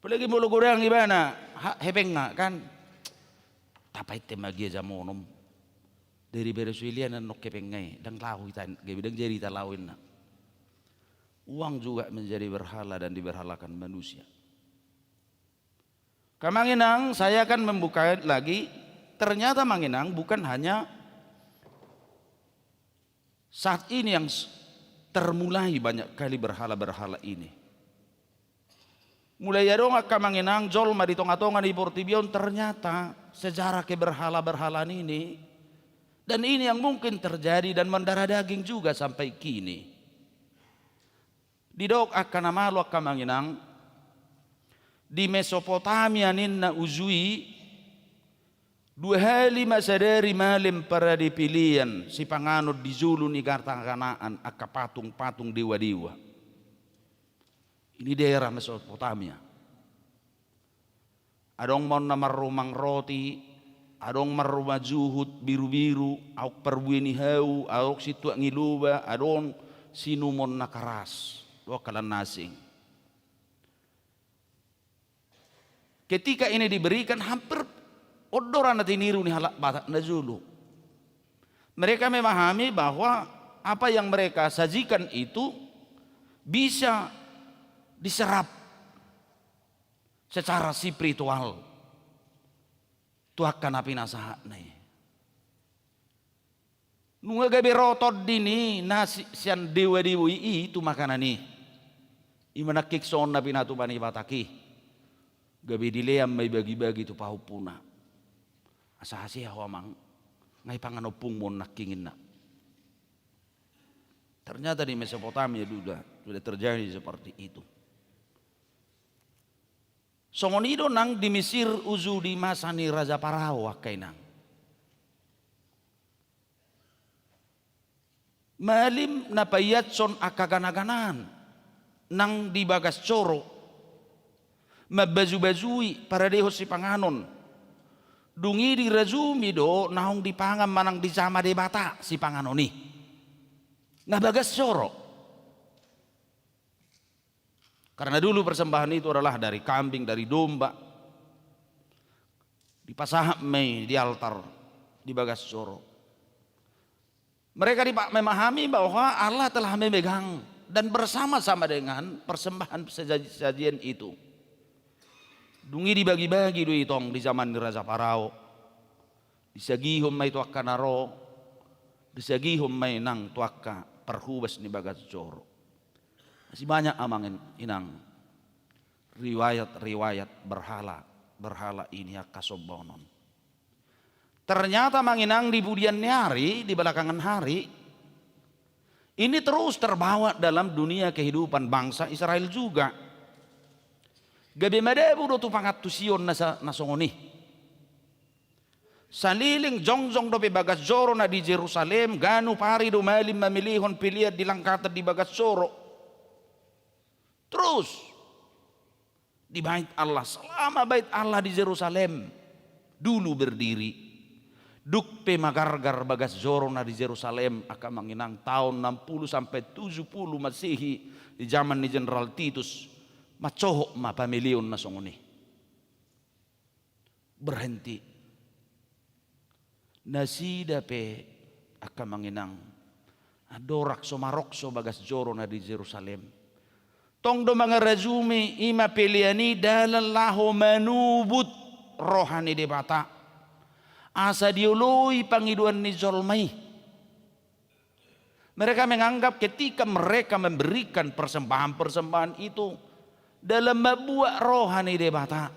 Apalagi molo godang ibana, ha-, hepengna kan. Tapainte ma gia jamonom. Dari beres wilian nong hepengna i, ndang laho hita, gabe ndang jadi hita laho, ninna. Uang juga menjadi berhala dan diberhalakan manusia. Amang inang, saya akan membuka lagi. Ternyata amang inang, bukan hanya saat ini yang s-, termulai banyak kali berhala-berhala ini. Mulai adong angka amang inang jolma di tonga-tonga ni portibi on, ternyata sejarah keberhala-berhalaan ini, dan ini yang mungkin terjadi dan mendarah daging juga sampai kini. Didok angka na malo angka amang inang, di Mesopotamia ninna uju i, dua hali ma sadari malem parade pelean sipanganon di jolo ni gata Kanaan angka patung-patung dewa-dewa. Ini daerah Mesopotamia. Adong ma on na marrumang roti, adong marrumang juhut biru-biru, auk parbue ni hau, adong sintuak ni loba, adong sinumon na karas, dohot angka na asing. Ketika ini diberikan, hampir on do ra na tiniru ni halak Batak na jolo. Mereka memahami bahwa apa yang mereka sajikan itu bisa diserap secara spiritual tu angka na pinasahatna i. Nunga gabe ro tondi ni na si-, sian dewa-dewa i, i tu makanan i. I ma nangkin songon na pinatupa ni Batak i. Gabe dilean ma ibagi-bagi tu pahompuna. Asa hasea ho amang, nga ipangan ompungmu on nangkin, ninna. Ternyata di Mesopotamia sudah, sudah terjadi seperti itu. Songon i do nang di Mesir uju di masa ni Raja Parao, angka inang. Malim na paiashon angka gana-ganaan nang di bagas joro, mambaju-bajui, paradehon sipanganon. Dung i dirajumi do naung dipangan manang dijama Debata sipanganon i. Nga bagas joro. Karena dulu persembahan itu adalah dari kambing, dari domba. Dipasahat ma i di altar, di bagas joro. Mereka dipa-, memahami bahwa Allah telah memegang dan bersama-sama dengan persembahan sesaji-, sajian itu. Dung i dibagi-bagi do i tong di zaman ni Raja Parao. Disagihon ma i tu angka na ro, disagihon ma i nang tu angka parhobas ni bagas joro. Masih banyak amang in-, inang riwayat-riwayat berhala, berhala ini angka sombaon on. Ternyata amang inang di pudian ni ari, di belakangan hari, ini terus terbawa dalam dunia kehidupan bangsa Israel juga. Gabe madabu do tu pangantusion na sa-, na songon i. Saleleng jongjong dope bagas joro na di Jerusalem, ganup ari do malim mamelehon pelean di langkatan di bagas joro. Terus di Bait Allah, selama Bait Allah di Jerusalem dulu berdiri. Dung pe magargar bagas joro na di Jerusalem, angka amang inang, taon enam puluh sampai tujuh puluh Masehi, di zaman ni Jenderal Titus, mansohot ma pameleon na songon i. berhenti. Nasida pe, angka amang inang, andorang so marokso bagas joro na di Jerusalem, tong do mangarajumi, i ma pelean i, dalan laho manubut roha ni Debata, asa dioloi pangidoan ni jolma i. Mereka menganggap ketika mereka memberikan persembahan-persembahan itu dalam mambuat roha ni Debata,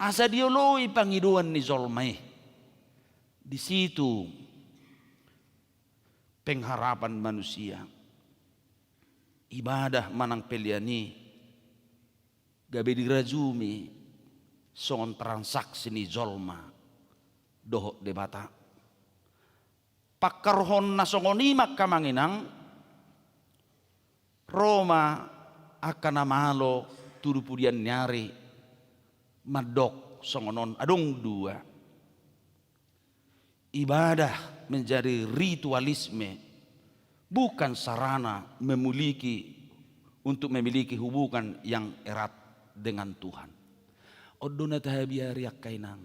asa dioloi pangidoan ni jolma i. Di situ pengharapan manusia. Ibadah manang pelean i gabe dirajumi songon transaksi ni jolma dohot Debata. Pangkarohon na songon i ma, angka amang inang, ro ma angka na malo tudu pudian ni ari mandok songon on, adong dua. Ibadah menjadi ritualisme, bukan sarana memiliki, untuk memiliki hubungan yang erat dengan Tuhan. On do na tahabiari, angka inang.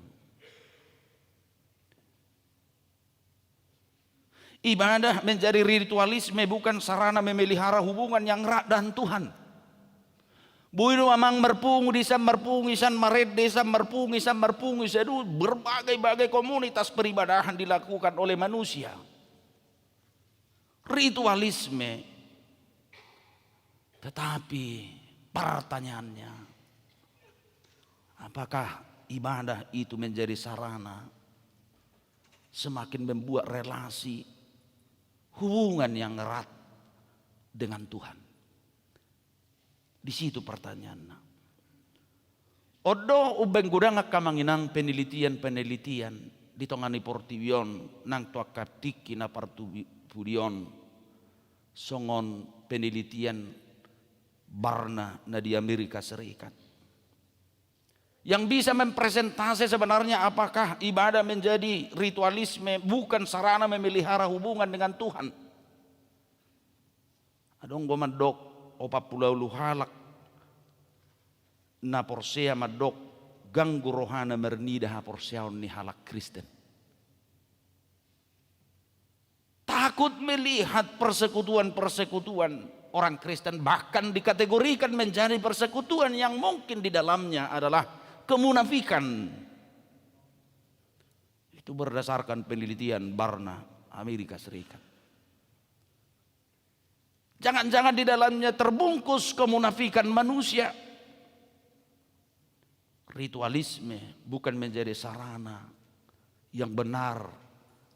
Ibadah menjadi ritualisme, bukan sarana memelihara hubungan yang erat dengan Tuhan. Boi do amang marpungu, di san marpungu, di san marende, di san marpungu, di san marpungu, di san, berbagai-bagai komunitas peribadahan dilakukan oleh manusia. Ritualisme. Tetapi pertanyaannya, apakah ibadah itu menjadi sarana semakin membuat relasi, hubungan yang erat dengan Tuhan? Di situ pertanyaanna. On do umbahen godang, angka amang inang, penelitian-penelitian di tonga ni portibi on nang tu angka tingki na partubi-, pudi on, songon penelitian Barna na di Amerika Serikat, yang bisa mempresentase sebenarnya apakah ibadah menjadi ritualisme, bukan sarana memelihara hubungan dengan Tuhan. Adong do mandok, opat pulu ualu halak na porsea mandok, ganggu rohana marnida haporseaon ni halak Kristen. Takut melihat persekutuan-persekutuan orang Kristen, bahkan dikategorikan menjadi persekutuan yang mungkin di dalamnya adalah kemunafikan. Itu berdasarkan penelitian Barna, Amerika Serikat. Jangan-jangan di dalamnya terbungkus kemunafikan manusia. Ritualisme bukan menjadi sarana yang benar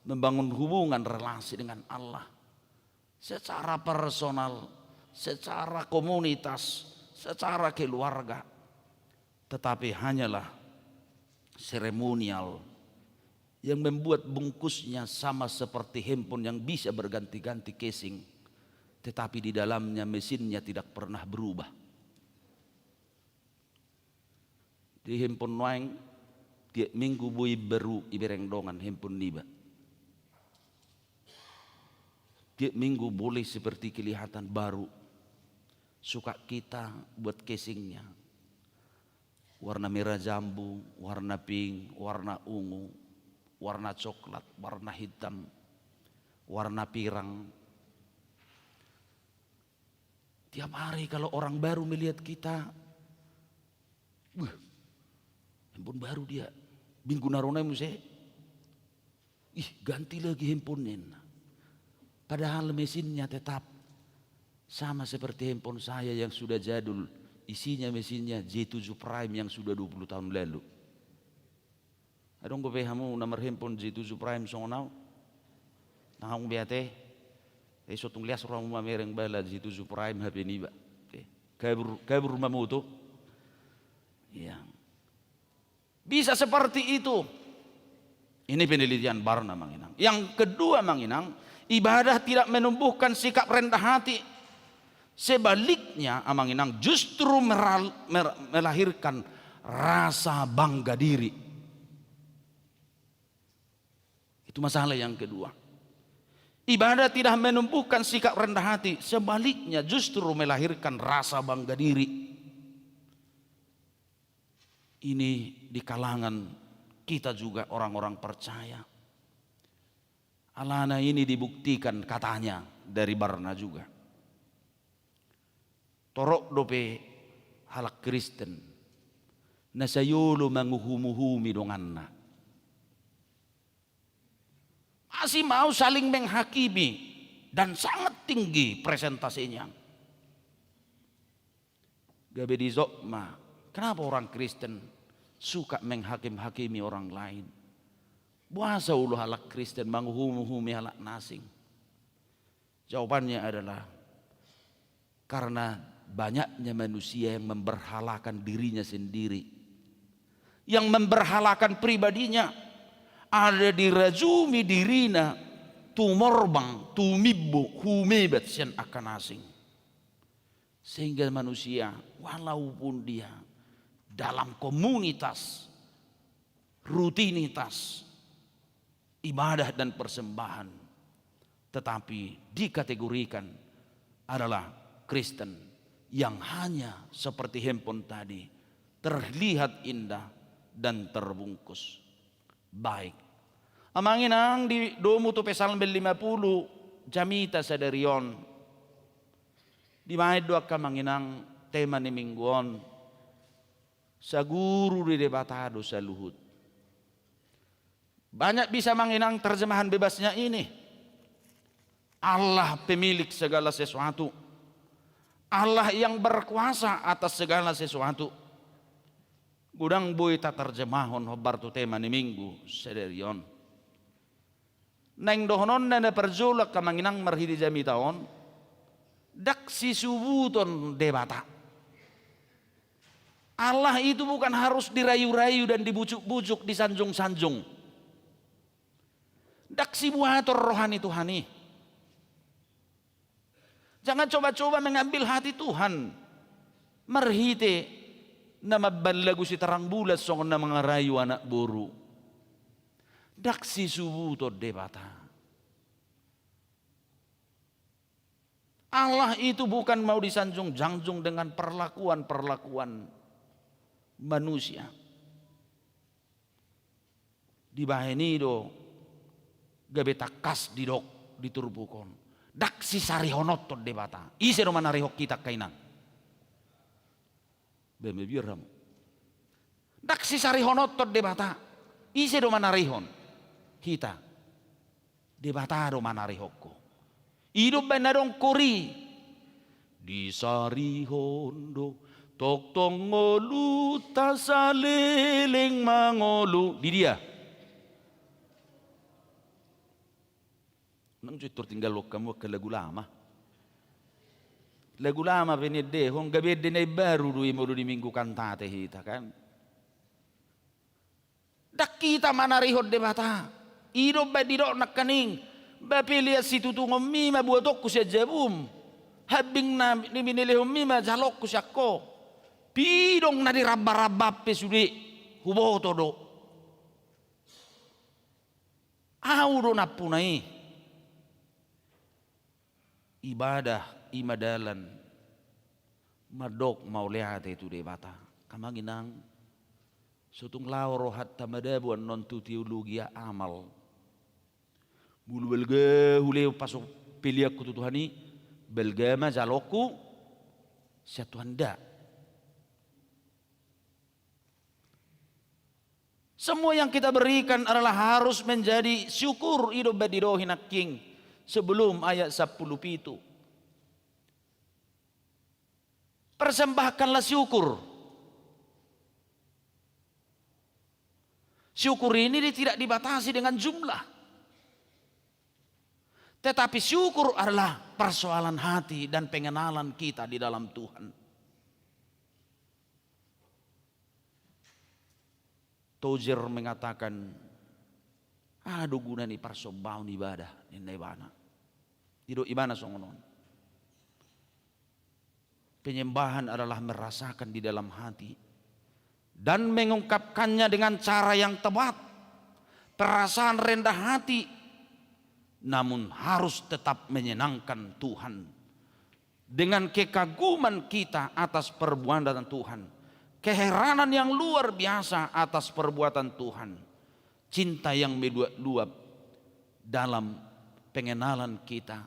membangun hubungan relasi dengan Allah secara personal, secara komunitas, secara keluarga, tetapi hanyalah seremonial yang membuat bungkusnya sama seperti handphone yang bisa berganti-ganti casing, tetapi di dalamnya mesinnya tidak pernah berubah. Di handphone nuaeng, tiap minggu boi baru ibereng dongan handphone niba. Tiap minggu boleh seperti kelihatan baru. Suka kita buat casingnya. Warna merah jambu, warna pink, warna ungu, warna coklat, warna hitam, warna pirang. Tiap hari kalau orang baru melihat kita, "Wah, handphone baru dia. Minggu na ro nai muse. Ih, ganti lagi handphone," ninna. Padahal mesinnya tetap sama seperti handphone saya yang sudah jadul. Isinya mesinnya J tujuh Prime yang sudah dua puluh tahun lalu. Adong dope hamu na marhandphone J tujuh Prime songon au? Nang hamu be ate. Eh, so tung lias rohamu mamereng bala J tujuh Prime H P niba. Oke. Kabur, kabur ma mutu. Iya. Bisa seperti itu. Ini penelitian Barna, Amang Inang. Yang kedua, Amang Inang, ibadah tidak menumbuhkan sikap rendah hati. Sebaliknya, Amang Inang, justru meral-, mer-, melahirkan rasa bangga diri. Itu masalah yang kedua. Ibadah tidak menumbuhkan sikap rendah hati, sebaliknya justru melahirkan rasa bangga diri. Ini di kalangan kita juga orang-orang percaya. Alana ini dibuktikan katanya dari Barna juga. Torop dope halak Kristen na sai olo manguhum-uhumi donganna. Masih mau saling menghakimi dan sangat tinggi presentasinya. Gabe dijok ma, kenapa orang Kristen suka menghakim-hakimi orang lain? Boasa olo halak Kristen manguhum-uhumi halak na asing? Jawabannya adalah karena banyaknya manusia yang memberhalakan dirinya sendiri, yang memberhalakan pribadinya, ada dirajumi dirina, tumorbang, tumimbo, humebat sian angka na asing. Sehingga manusia, walaupun dia dalam komunitas, rutinitas ibadah dan persembahan, tetapi dikategorikan adalah Kristen yang hanya seperti handphone tadi, terlihat indah dan terbungkus. Baik. Amang inang, di domu tu Psalmen lima pulu, jamita sadari on. Dibaen do angka amang inang tema ni minggu on, saguru ni Debata do saluhut. Banyak bisa amang inang terjemahan bebasnya ini. Allah pemilik segala sesuatu. Allah yang berkuasa atas segala sesuatu. Godang boi taterjemahon hombar tu tema ni minggu sadari on. Naeng dohononna na parjolo angka amang inang marhite jamita on, ndang sisubuton Debata. Allah itu bukan harus dirayu-rayu dan dibujuk-bujuk, disanjung-sanjung. Ndang sibuaton roha ni Tuhan i. Jangan coba-coba mengambil hati Tuhan marhite na mambaen lagu si Terang Bulan songon na mangarayu anak boru. Ndang sisubuton Debata. Allah itu bukan mau disanjung-sanjung dengan perlakuan-perlakuan manusia. Dibaen i do gabe tangkas didok di turpuk on, ndang sisarihononhon Debata. Ise do manarihon hita angka inang? Baen ma biar hamu. Ndang sisarihononhon Debata. Ise do manarihon hita? Debata do manarihon ho. I do umbaen na adong kori. Disarihon do tongtong ngolunta saleleng mangolu. Di dia? Nang jo i tor tinggalhon hamu angka lagu lama. Lagu lama pe niendehon, gabe ende na imbaru do i molo di Minggu Kantate hita kan. Ndang hita manarihon Debata. I do umbaen didok nangkaning, ba pelean situtungonmi ma buatonku sian jabum. Hambing na binelehonmi ma jalonku sian ho. Pidong na diramba-ramba pe sude huboto do. Ahu do nampuna i. Ibadah i ma dalan mandok mauliate tu Debata. Angka amang inang, so tung laho rohanta madabu annon tu teologia amal. Molo balga hulehon pasu-, peleanku tu Tuhan i, balga ma jalonku sian Tuhan, nda. Semua yang kita berikan adalah harus menjadi syukur, i do umbaen didok nangkin sebelum ayat sampulu pitu. Persembahkanlah syukur. Syukur ini di-, tidak dibatasi dengan jumlah. Tetapi syukur adalah persoalan hati dan pengenalan kita di dalam Tuhan. Tozer mengatakan, aha do guna ni parsombaon ibadah, ninna ibana. Didok ibana songon on. Penyembahan adalah merasakan di dalam hati dan mengungkapkannya dengan cara yang tepat, perasaan rendah hati, namun harus tetap menyenangkan Tuhan. Dengan kekaguman kita atas perbuatan Tuhan, Keheranan yang luar biasa atas perbuatan Tuhan. Cinta yang meluap-luap dalam pengenalan kita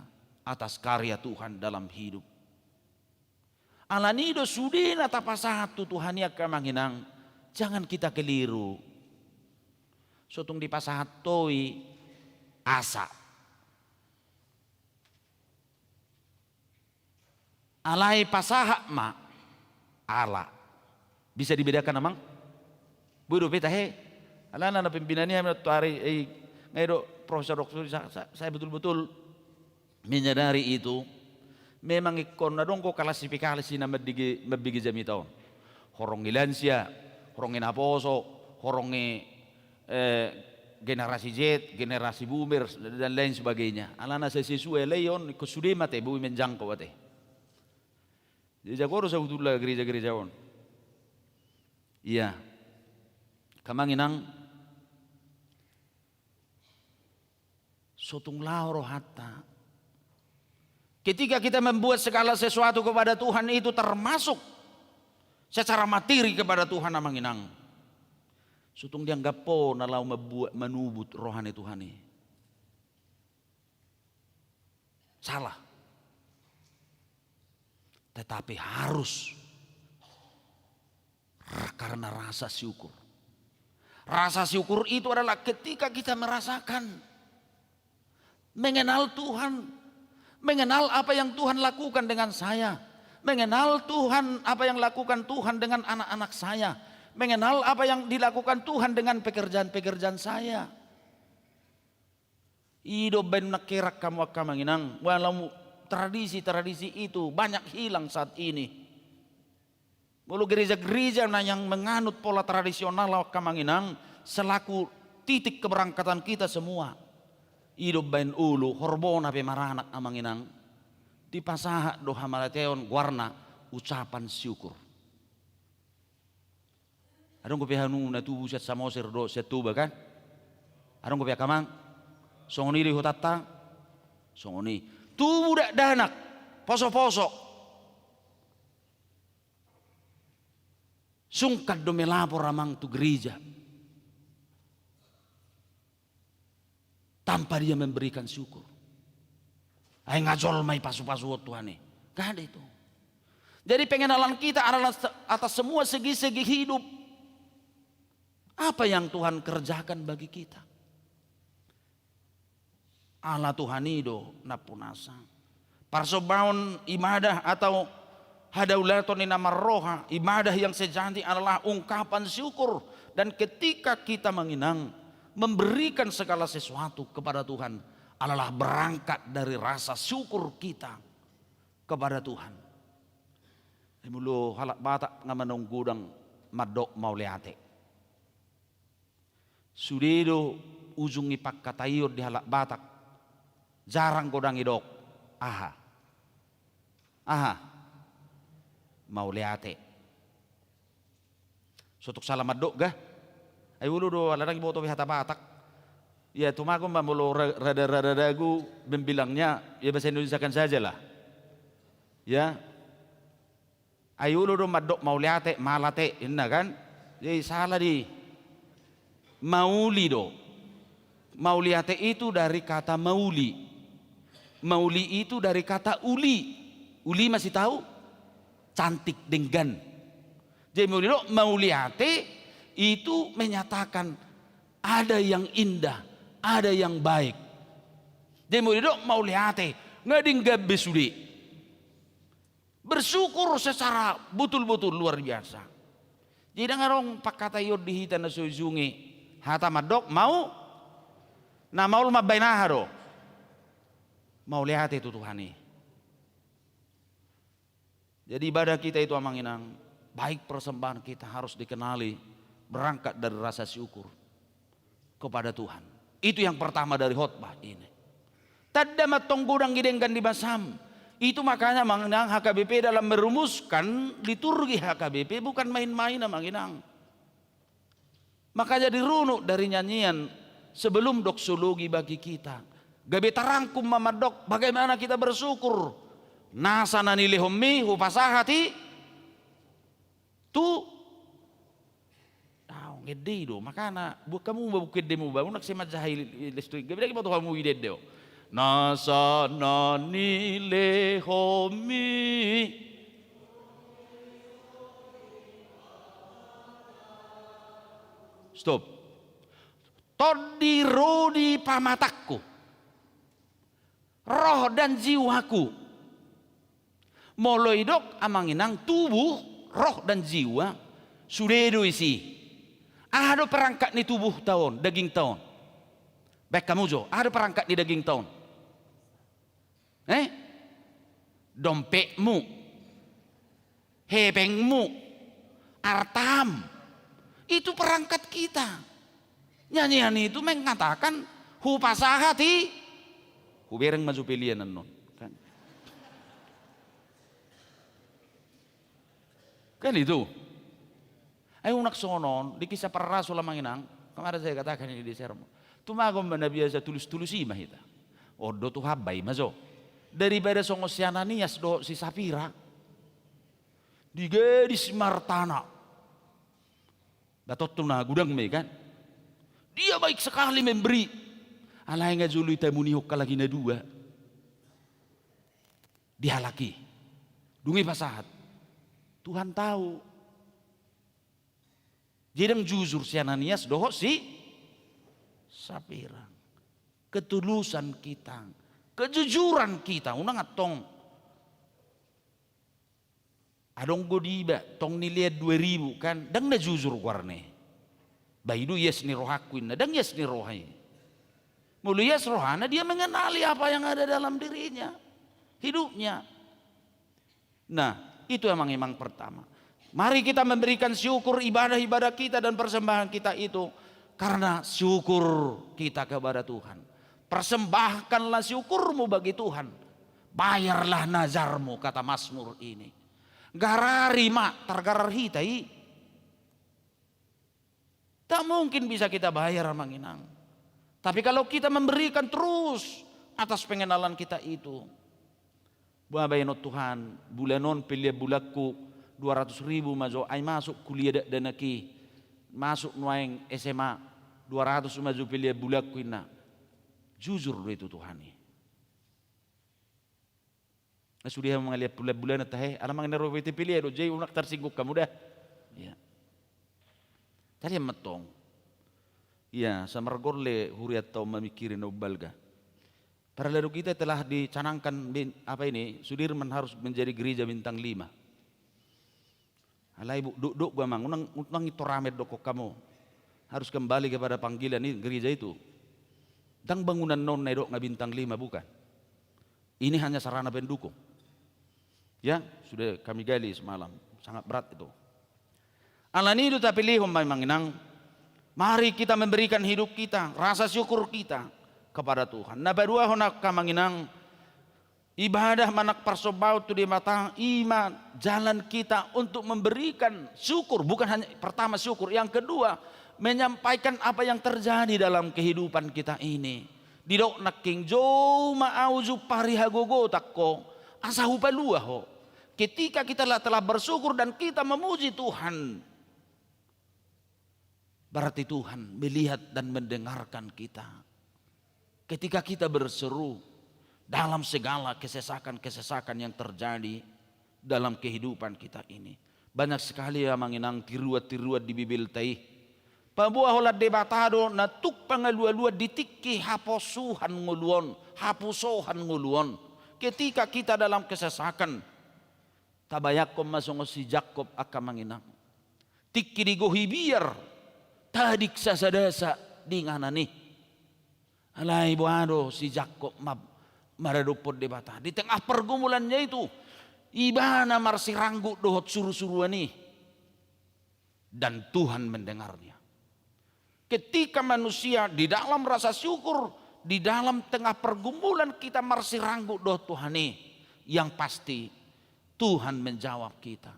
atas karya Tuhan dalam hidup. Alani do sude na tapasahat tu Tuhan i, angka amang inang, jangan kita keliru. So tung dipasahat ho i, asa. Alai pasahat ma ala. Bisa dibedakan, amang? Boi dope tahe. Alana na pimpinan i, amang, tu ari, eh, ngai do profesor doktor, sa-, sa-, saya betul-betul menyadari itu. Memang ingkon adong do klasifikasi na mambege-, mambege jamita on. Horong ni lansia, horong ni naposo, horong ni, eh, generasi Z, generasi boomers, dan lain sebagainya. Alana sai sesuai, alai on ingkon sude ma ate boi menjangkau ate. Jadi jago do sabutulna gereja-gereja on. Iya. Angka amang inang, so tung laho rohanta. Ketika kita membuat segala sesuatu kepada Tuhan, itu termasuk secara materi kepada Tuhan, amang inang. So tung dianggap ho na laho membuat, manubut roha ni Tuhan i. Salah. Tetapi harus karena rasa syukur. Rasa syukur itu adalah ketika kita merasakan, mengenal Tuhan, mengenal apa yang Tuhan lakukan dengan saya, mengenal Tuhan, apa yang lakukan Tuhan dengan anak-anak saya, mengenal apa yang dilakukan Tuhan dengan pekerjaan-pekerjaan saya. I do umbaen nangkin, angka amang inang, walau tradisi-tradisi itu banyak hilang saat ini. Molo gereja-gereja na yang menganut pola tradisional, angka amang inang, selaku titik keberangkatan kita semua. I do umbaen ulu, horbona pe maranak, amang inang, dipasahat do hamauliateon, goarna ucapan syukur. Adong dope hanu na tubu sian Samosir dohot sian Toba, kan? Adong dope, angka amang? Songon i do di hutanta? Songon i. Tubu dakdanak, poso-poso. Sungkan do melapor, amang, tu gereja tanpa dia memberikan syukur. Ai nga jolma i pasu-pasuhon Tuhan i. Gak ada itu. Jadi pengenalan kita adalah se-, atas semua segi-segi hidup. Apa yang Tuhan kerjakan bagi kita? Ala Tuhan i do nampunasa. Parsombaon ibadah atau hadaulaton ni na marroha, ibadah yang sejati adalah ungkapan syukur. Dan ketika kita, amang inang, memberikan segala sesuatu kepada Tuhan, adalah berangkat dari rasa syukur kita kepada Tuhan. Molo halak Batak nga manang godang mandok mauliate. Sude do ujung ni pangkataion di halak Batak. Jarang godang didok. Aha? Aha? Mauliate. So tung sala mandok, ga? Ai olo do, ala ndang diboto be hata Batak. Ya, tumagon ma molo ra-, rada-rada ragu membilangnya, ya bahasa Indonesiakan sajalah. Ya. Ai olo do mandok mauliate, malate, inna kan? Jadi sala di. Mauli do. Mauliate itu dari kata mauli. Mauli itu dari kata uli. Uli masih tahu? Cantik, denggan. Jadi molo didok mauliate itu menyatakan ada yang indah, ada yang baik. Jadi molo didok mauliate, nga denggan be sude. Bersyukur secara betul-betul luar biasa. Jadi ndang adong pangkataion di hita na so ujungna hata mandok mau, na maol mambaen aha do? Mauliate tu Tuhan i. Jadi ibadah kita itu, amang inang, baik persembahan kita harus dikenali berangkat dari rasa syukur kepada Tuhan. Itu yang pertama dari khotbah ini. Tanda ma antong godang i denggan di basam. Itu makanya, amang inang, H K B P dalam merumuskan liturgi H K B P bukan main-main, amang inang. Makanya dirunut dari nyanyian sebelum doksologi bagi kita. Gabe tarangkum ma mandok bagaimana kita bersyukur. Nasa na nilehonmi hupasahat i tu Ende i do, makana buat hamu ma buku endemu ba, unang sai manjaha i, i, les tu i, gabe dang iboto hamu i ende on. Nasa na nilehonmi. Stop. Tondi ro di pamatangku, roh dan jiwaku. Molo didok amang inang tubuh, roh dan jiwa, sude do isi. Aha do perangkat ni tubuhta on, dagingta on? Baen hamu jo, aha do perangkat ni dagingta on? Eh? Dompetmu, hepengmu, artam. Itu perangkat kita. Nyanyian itu mengatakan, hupasahat i, hubereng ma jo pelean annon. Kan? Kan itu. Ai unang songon on, di Kisah Para Rasul amang inang, kemarin saya katakan ini di sermon. Tumagon ma na biasa tulus-tulus i ma hita. On do Tuhan, baen ma jo. Daripada songon si Ananias dohot si Sapira. Digadis ma artana. Ba tontu na godang ma i kan. Dia baik sekali memberi. Alai nga jolo itamunihon halak i na dua. Di halak i. Dung i pasahat. Tuhan tahu. Jadi dang jujur si Ananias dohot si Sapira. Ketulusan kita, kejujuran kita, unang antong. Adong do iba, tong nilean dua ribu kan, dang na jujur goarna i. Ba i do ias ni rohangku inna, dang ias ni roha i. Molo ias rohana, dia mengenali apa yang ada dalam dirinya, hidupnya. Nah, itu amang inang pertama. Mari kita memberikan syukur, ibadah-ibadah kita dan persembahan kita itu karena syukur kita kepada Tuhan. Persembahkanlah syukurmu bagi Tuhan. Bayarlah nazarmu, kata Mazmur ini. Garari ma, targarar hita i. Tak mungkin bisa kita bayar, amang inang. Tapi kalau kita memberikan terus atas pengenalan kita itu, bah, baenon Tuhan, bulan on pelean bulanku dua ratus ribu ma jo, ai masuk kuliah dakdanak i, masuk nuaeng S M A, dua ratus ma jo pelean bulanku inna. Jujur do itu Tuhan i. Sude ma mangalean bulan-bulanan tahe, ala manang na ro be pelean do, jadi unang tarsinggung hamu da. Ia. Tadi ma tong. Ia, samargorle hurianta on mamingkiri na umbalga. Padahal di kita telah dicanangkan bin-, apa ini, Sudirman harus menjadi gereja bintang lima. Alai bu-, dok, dok gua mang, unang, unang ito rame dokkon hamu. Harus kembali kepada panggilan i, gereja itu. Dang bangunan non na idok nga bintang lima, bukan. Ini hanya sarana pendukung. Ya, sudah kami gali semalam. Sangat berat itu. Alani i do tapilihon ma amang inang. Mari kita memberikan hidup kita, rasa syukur kita kepada Tuhan. Na paduahon angka amang inang, ibadah manang parsombaon tu Debata, i ma jalan kita untuk memberikan syukur, bukan hanya pertama syukur, yang kedua menyampaikan apa yang terjadi dalam kehidupan kita ini. Didok nangkin, jou ma au jumpang di hagogotanku, asa hupalua ho. Ketika kita telah, telah bersyukur dan kita memuji Tuhan, berarti Tuhan melihat dan mendengarkan kita. Ketika kita berseru dalam segala kesesakan-kesesakan yang terjadi dalam kehidupan kita ini. Banyak sekali amang inang tiruan-tiruan di Bibelta i. Paboa holan Debata do na tuk pangalualuan di tingki haposuhan ngolu on, hapusohan ngolu on. Ketika kita dalam kesesakan, tabayangkon ma songon si Jakob angka amang inang. Tingki digohi biar, tadik sasadasa di inganan i. Alai boha do si Jakob ma-, maradophon Debata. Di tengah pergumulannya itu, ibana marsiranggut dohot surusuruan i. Dan Tuhan mendengarnya. Ketika manusia di dalam rasa syukur, di dalam tengah pergumulan kita marsiranggut dohot Tuhan i, yang pasti Tuhan menjawab kita.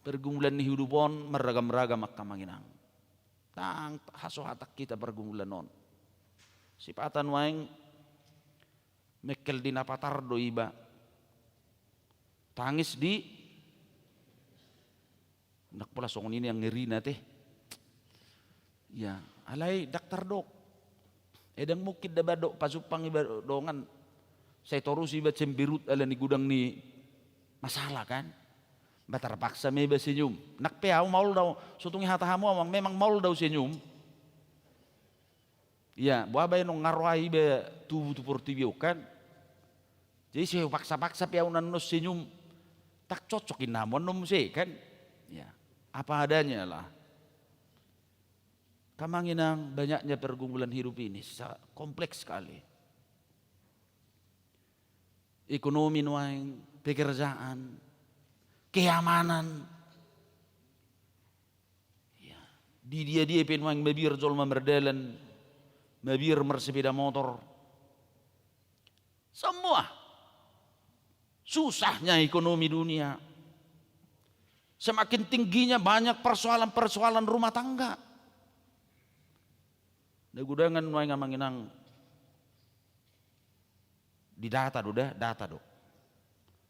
Pergumulan ni hidup on marragam-ragam angka amang inang. Dang hasohatan hita pergumulan on. Sipata nuaeng mengkel di na patar do iba. Tangis di, ndang pola songon i nian ngerina te. Ya, alai ndang tardok. Eh, ndang mungkin da ba dok pasumpang iba dongan. Sai torus iba cemberut ala ni godang ni masalah, kan? Ba tarpaksa ma iba senyum. Nang pe au maol do au, so tung hata hamu amang, memang maol do au senyum. Ya, boha baenon, nga ro iba tubu tu portibi on, kan? Jadi so paksa-paksa pe au annon senyum. Ndang cocok inna hamu annon muse, kan? Ya, apa adanya lah. Amang inang, banyaknya pergumulan hidup ini sa-, kompleks sekali. Ekonomi nuaeng, pekerjaan, keamanan. Ya. Di dia-dia pe nuaeng mabiar jolma mardalan, mabiar marsepeda motor. Semua. Susahnya ekonomi dunia. Semakin tingginya banyak persoalan-persoalan rumah tangga. Na godang nuaeng amang inang, di data do da, data do.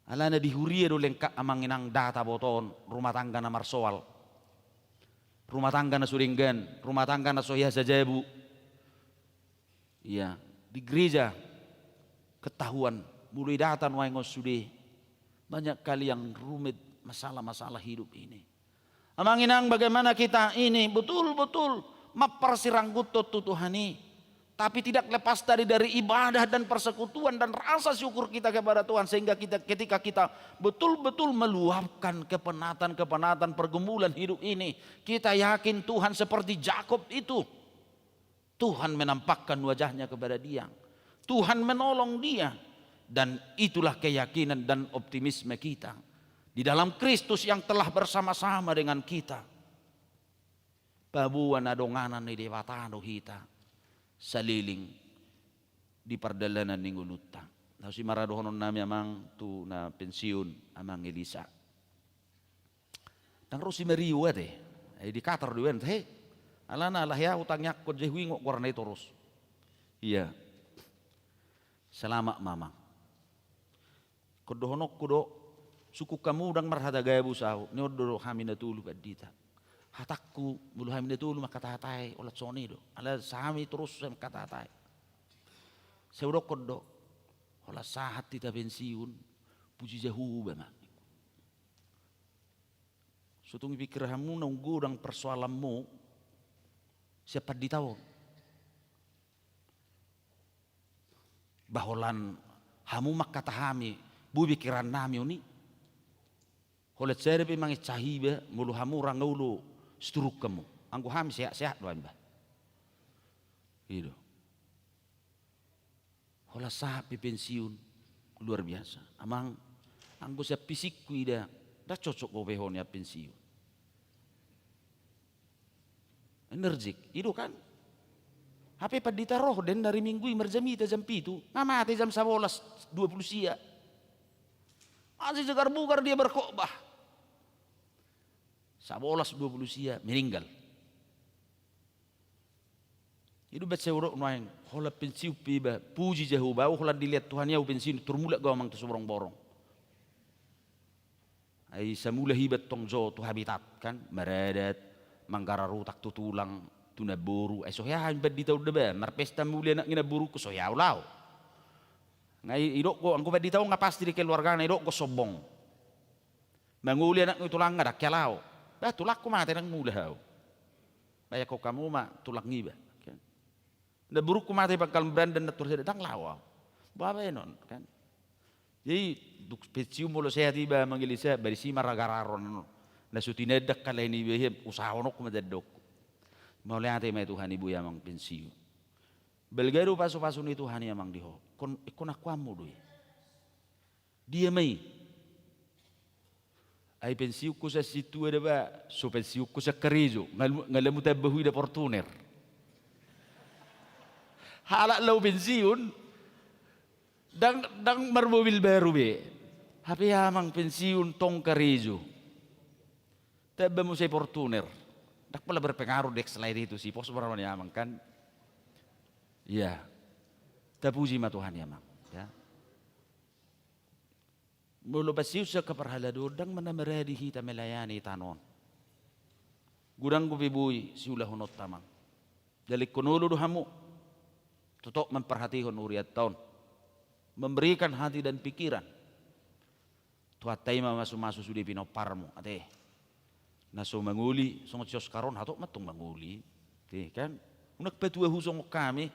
Alana di huria do lengkap amang inang data botoon, rumah tangga na marsoal. Rumah tangga na so denggan, rumah tangga na so hea sajabu. Iya, di gereja ketahuan, molo i data nuaeng on sude. Banyak kali yang rumit masalah-masalah hidup ini. Amang inang, bagaimana kita ini betul-betul mamparsiranggutton tu Tuhan i. Tapi tidak lepas tadi dari ibadah dan persekutuan dan rasa syukur kita kepada Tuhan, sehingga kita, ketika kita betul-betul meluapkan kepenatan-kepenatan pergumulan hidup ini, kita yakin Tuhan seperti Yakub itu. Tuhan menampakkan wajah-Nya kepada dia. Tuhan menolong dia. Dan itulah keyakinan dan optimisme kita di dalam Kristus yang telah bersama-sama dengan kita. Paboa na donganan ni Debata do hita saleleng di pardalanan ni ngolunta. Na so i ma ra dohononnami amang tu na pensiun, Amang Elisa. Ndang ro si Mario ate. Eh, di Qatar do iba, he. Alana ala hea hutangiangkon, jadi huingot goarna i torus. Iya. Selamat ma amang. Ingkon dohononku do, sungkun hamu ndang marhata gabus ahu, ni on do hami na tolu pandita. Hatangku, molo hami na tolu mangkatahatahi, holan songon i do. Ala hami torus mangkatahatahi. Sai hudokkon do, holan sahat hita pensiun, puji Jahowa ma. So tung dipikir hamu naung godang persoalanmu sian pandita on. Ba holan hamu mangkatai hami, boi pikirannami on i. Holan sada pe manginsai iba, molo hamu ra nga olo siturungkonmu. Anggo hami sehat-sehat do hami ba. I do. Holan sahat pe pensiun, luar biasa. Amang, anggo sian fisik huida, ndang cocok ho pe ho nian pensiun. Enerjik, i do kan? Hape pandita roh den ari Minggu i marjamita jam pitu, nga mate jam sabolas dua pulu sia. Masih segar bugar dia berkhotbah. Sabolas dua pulu sia, meninggal. I do umbahen sai hudok nuaeng, holan pensiun pe iba, puji Jahowa, ahu holan dilehon Tuhan i ahu pensiun, tor mulak do ahu amang tu Sorongborong. Ai sai mulak iba tong jo tu Habitat kan, maradat, manggarar utak tu tulang, tu namboru, ai so hea hami pandita on da ba, marpesta muli anak ni namborungku, so hea ahu laho. Nga i, idok do, anggo pandita on nga pasti di keluargana, idok do sombong. Mangoli anak ni tulangna, ndang hea laho. Bah, tulangku mate, ndang mulak ahu. Bayangkon hamu ma tulang iba. Namborungku mate pangkal berandan na tor sada, ndang laho ahu. Boha baenon kan. Jadi dung pensiun molo sehat iba amang Elisa, baen i ma ra gararon. Na so tinandangkon lae niba i, usahahononku ma tandangku. Mauliate ma i Tuhan i, boi amang pensiun. Balga do pasupasu ni Tuhan i amang di ho. Ingkon, ingkon akuanmu do i. Dia ma i. Ai pensiunku sian sintua da ba, so pensiunku sian karejo, nga, nga lam hutamba huida Fortuner. Halak laho pensiun, ndang, ndang marmobil baru be. Hape amang pensiun tong karejo. Tamba muse Fortuner. Ndang pola berpengaruh Dexlite i tu si pos, boha ni amang kan. Iya. Tapuji ma Tuhan i amang. Ya. Molo pensiun sian parhalado on, ndang ma na maradi hita melayani tano on. Godang dope boi siulahononta amang. Jalingkon olo do hamu. Totop memperhatihon hurianta on. Memberikan hati dan pikiran. Tuhanta i ma mamasu-masu sude pinomparmu, ate. Na so mangoli, songon si Oskar on, hatop ma tong mangoli. Ate, kan? Unang patua hu songon hami.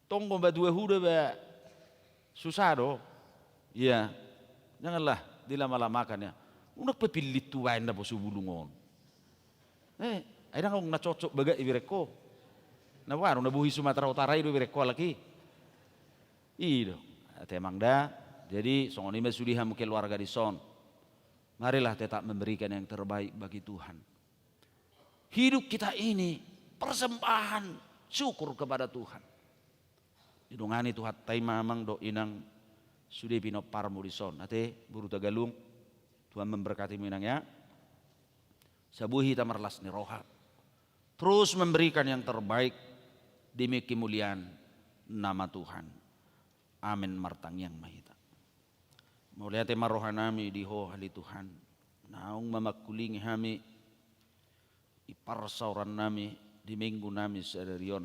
Tong do patua hu da ba susah do. Iya. Janganlah dilama-lamakan ya. Unang pe pillit tu baen na poso bulung on. Eh, ai ndang adong na cocok bagak ibereng ho. Na baru na bohi Sumatera Utara i do ibereng ho halak i. I do. Ate amang da. Jadi songon i ma sude hamu keluarga dison. Marilah tetap memberikan yang terbaik bagi Tuhan. Hidup kita ini persembahan syukur kepada Tuhan. Didongani Tuhanta i ma amang dohot inang sude pinomparmu dison. Ate, boru Tagalung, Tuhan memberkatimu inang ya. Sabua hita marlas ni roha. Terus memberikan yang terbaik demi kemuliaan nama Tuhan. Amin, martangiang ma hita. Mauliate ma rohanami di Ho ale Tuhan. Naung mamangkulingi hami di parsaorannami di minggunami sadari on.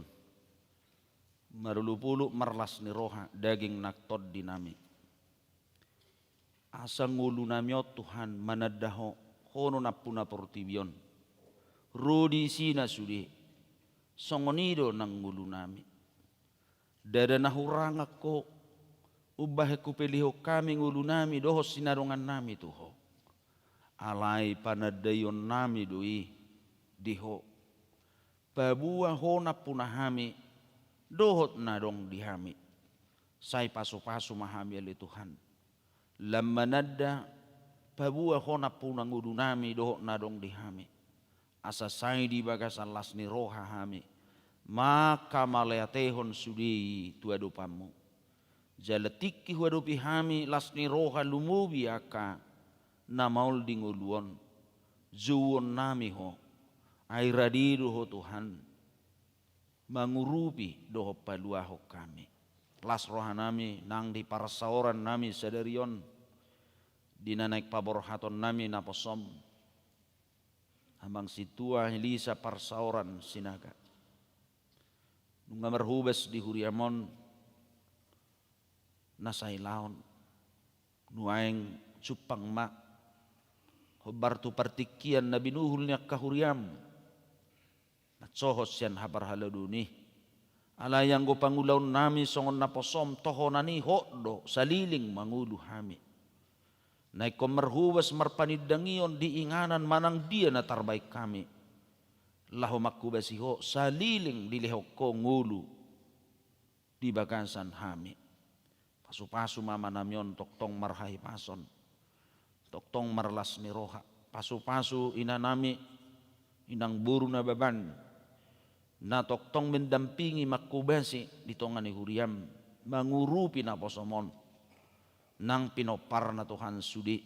Marolopolop marlas ni roha daging nang tondinami. Asa ngolunami on Tuhan mananda Ho, Ho do nampuna portibi on. Ro di isina sude. Songon i do nang ngolunami. Ndada na hurangan Ho, umbahen hupelehon hami ngolunami dohot sinadongannami tu Ho. Alai panandaionnami do i di Ho. Paboa Ho nampuna hami dohot na adong di hami. Sai pasupasu ma hami ale Tuhan. Lam mananda, paboa Ho nampuna ngolunami dohot na adong di hami. Asa sai di bagasan las ni roha hami mangkamauliatehon sude i tu adopanmu. Jala tingki huadopi hami las ni roha lumobi angka na maol di ngolu on. Jouonnami Ho. Ai rade do Ho Tuhan mangurupi dohot paluahon hami. Las rohanami nang di parsaorannami sadari on, di na naeng paborhatonnami naposom. Amang sintua Helisa Parsaoran Sinaga. Nunga marhobas di huriam on na sailaon. Nuaeng jumpang ma hombar tu partingkian na binuhul ni angka huriam. Mansohot sian haparhalado ni. Alai anggo pangulaonnami songon naposom tohonan i Ho do saleleng mangolu hami. Na ingkon marhobas marpanindangion di inganan manang dia na tarbaen hami. Laho manghobasi Ho saleleng dilehon Ho ngolu di bagasan hami. Pasupasu ma amanami on tongtong marhahipason. Tongtong marlas ni roha. Pasupasu inanami, inang boru Nababan. Na tongtong mendampingi manghobasi di tonga ni huriam. Mangurupi naposom on. Nang pinomparna Tuhan sude.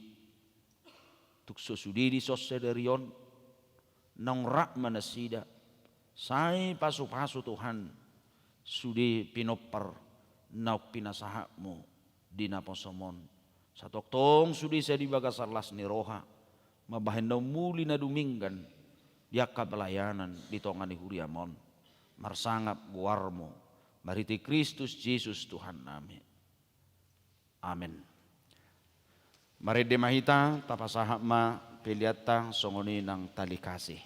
Tung so sude dison sadari on, naung rap ma nasida, sai pasupasu Tuhan, sude pinompar naung pinasahatmu di naposom on. Satongtong sude sai di bagasan las ni roha, mambahen na umuli na dumenggan, di angka pelayanan di tonga ni huriam on. Marsangap goarmu, marhite Kristus Jesus Tuhannami. Amen. Marende ma hita, tapasahat ma peleanta songon i nang tali kasih.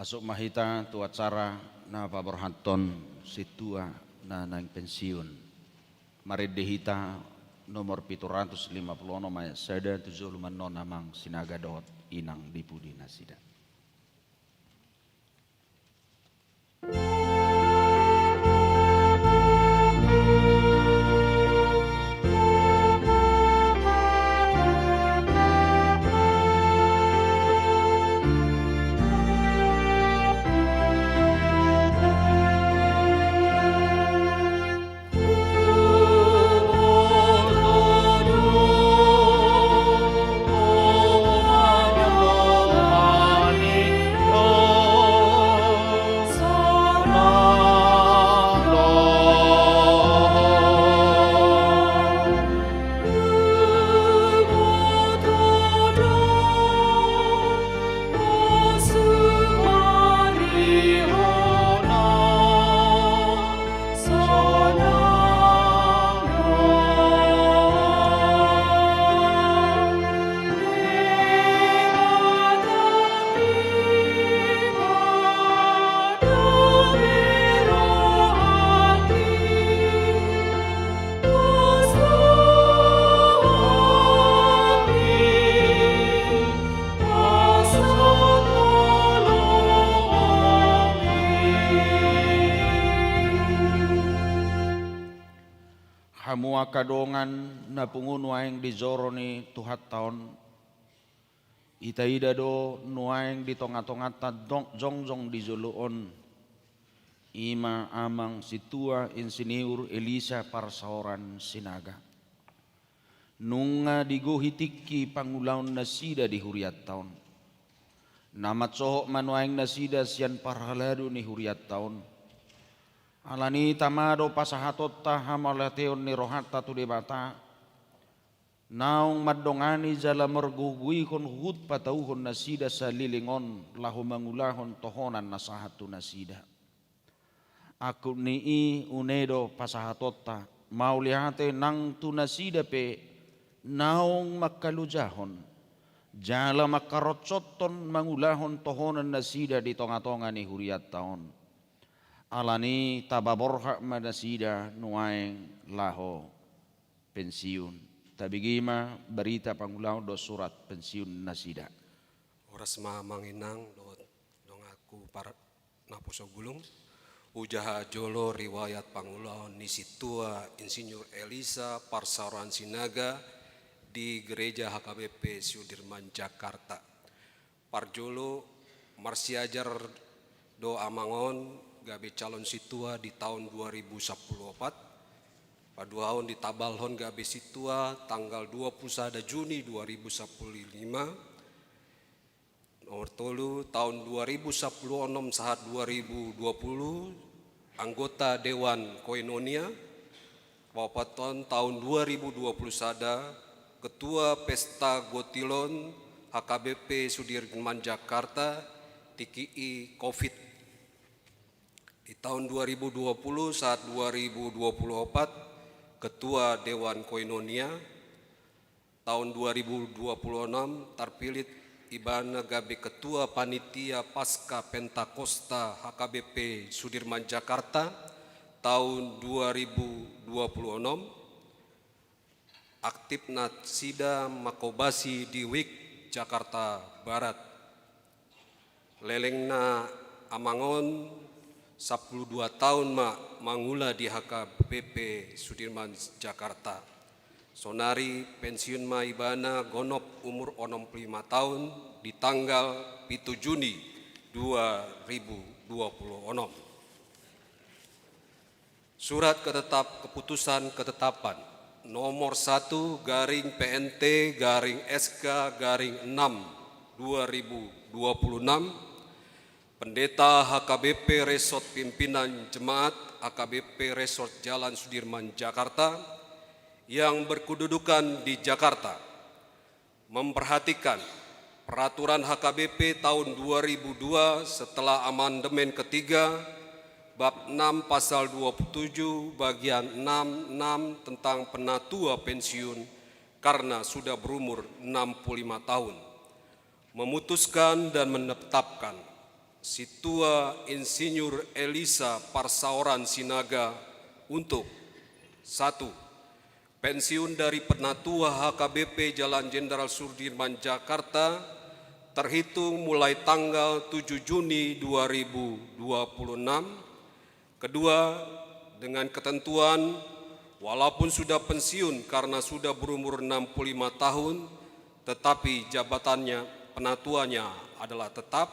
Masuk ma hita tu acara na paborhathon sintua na naeng pensiun. Marende hita nomor pitu ratus lima puluh onom ayat sada tu jolo ma annon amang Sinaga dohot inang di pudi nasida. Hamu angka dongan na pungu nuaeng di joro ni Tuhanta on, itaida do nuaeng di tongatonganta dong- jongjong di jolo on, i ma amang sintua Insinyur Elisa Parsaoran Sinaga. Nunga digohi tingki pangulaon nasida di hurianta on. Na mansohot ma nuaeng nasida sian parhalado ni hurianta on. Alani i tama do pasahatonta hamauliateon ni rohanta tu Debata, naung mandongani jala margogoihon huhut patauhon nasida saleleng on laho mangulahon tohonan na sahat tu nasida. Angkup ni i une do pasahatonta, mauliate nang tu nasida pe naung mangkalojahon jala mangkaronsothon mangulahon tohonan nasida di tongatonga ni hurianta on. Alani i tapaborhat ma nasida nuaeng laho pensiun. Tabege ma barita pangulaon dohot surat pensiun nasida. Horas ma amang inang dohot donganku par-, naposo bulung. Hujaha jolo riwayat pangulaon ni sintua Insinyur Elisa Parsaoran Sinaga di Gereja H K B P Sudirman Jakarta. Parjolo, marsiajar do amang on gabe calon sintua di taon dua ribu sampulu opat. Paduahon, ditabalhon gabe sintua tanggal dua puluh sada Juni dua ribu sampulu lima. Nomor tolu, taon dua ribu sampulu onom sahat dua ribu dua puluh, anggota Dewan Koinonia. Paopathon, taon dua ribu dua puluh sada, Ketua Pesta Gotilon H K B P Sudirman Jakarta, tingki i covid. Di taon dua ribu dua puluh sahat dua ribu dua puluh opat, Ketua Dewan Koinonia. Taon dua ribu dua puluh onom, tarpilih ibana gabe Ketua Panitia Paskah Pentakosta H K B P Sudirman Jakarta taon dua ribu dua puluh onom. Aktif nasida mangkobasi di wik Jakarta Barat. Lelengna amang on sampulu dua taon ma mangula di H K B P Sudirman Jakarta. Sonari pensiun ma ibana gonop umur onom pulu lima taon di tanggal pitu Juni dua ribu dua puluh onom. Surat ketetap-, keputusan ketetapan nomor satu garing P N T garing S K garing enam dua ribu dua puluh enam. Pendeta H K B P Resort, Pimpinan Jemaat H K B P Resort Jalan Sudirman, Jakarta, yang berkedudukan di Jakarta, memperhatikan Peraturan H K B P tahun dua ribu dua setelah amandemen ketiga, bab enam pasal dua puluh tujuh bagian enam enam tentang penatua pensiun karena sudah berumur enam puluh lima tahun, memutuskan dan menetapkan Sintua Insinyur Elisa Parsaoran Sinaga untuk: satu, pensiun dari Penatua H K B P Jalan Jenderal Sudirman, Jakarta, terhitung mulai tanggal tujuh Juni dua ribu dua puluh enam. Kedua, dengan ketentuan, walaupun sudah pensiun karena sudah berumur enam puluh lima tahun, tetapi jabatannya, penatuannya adalah tetap.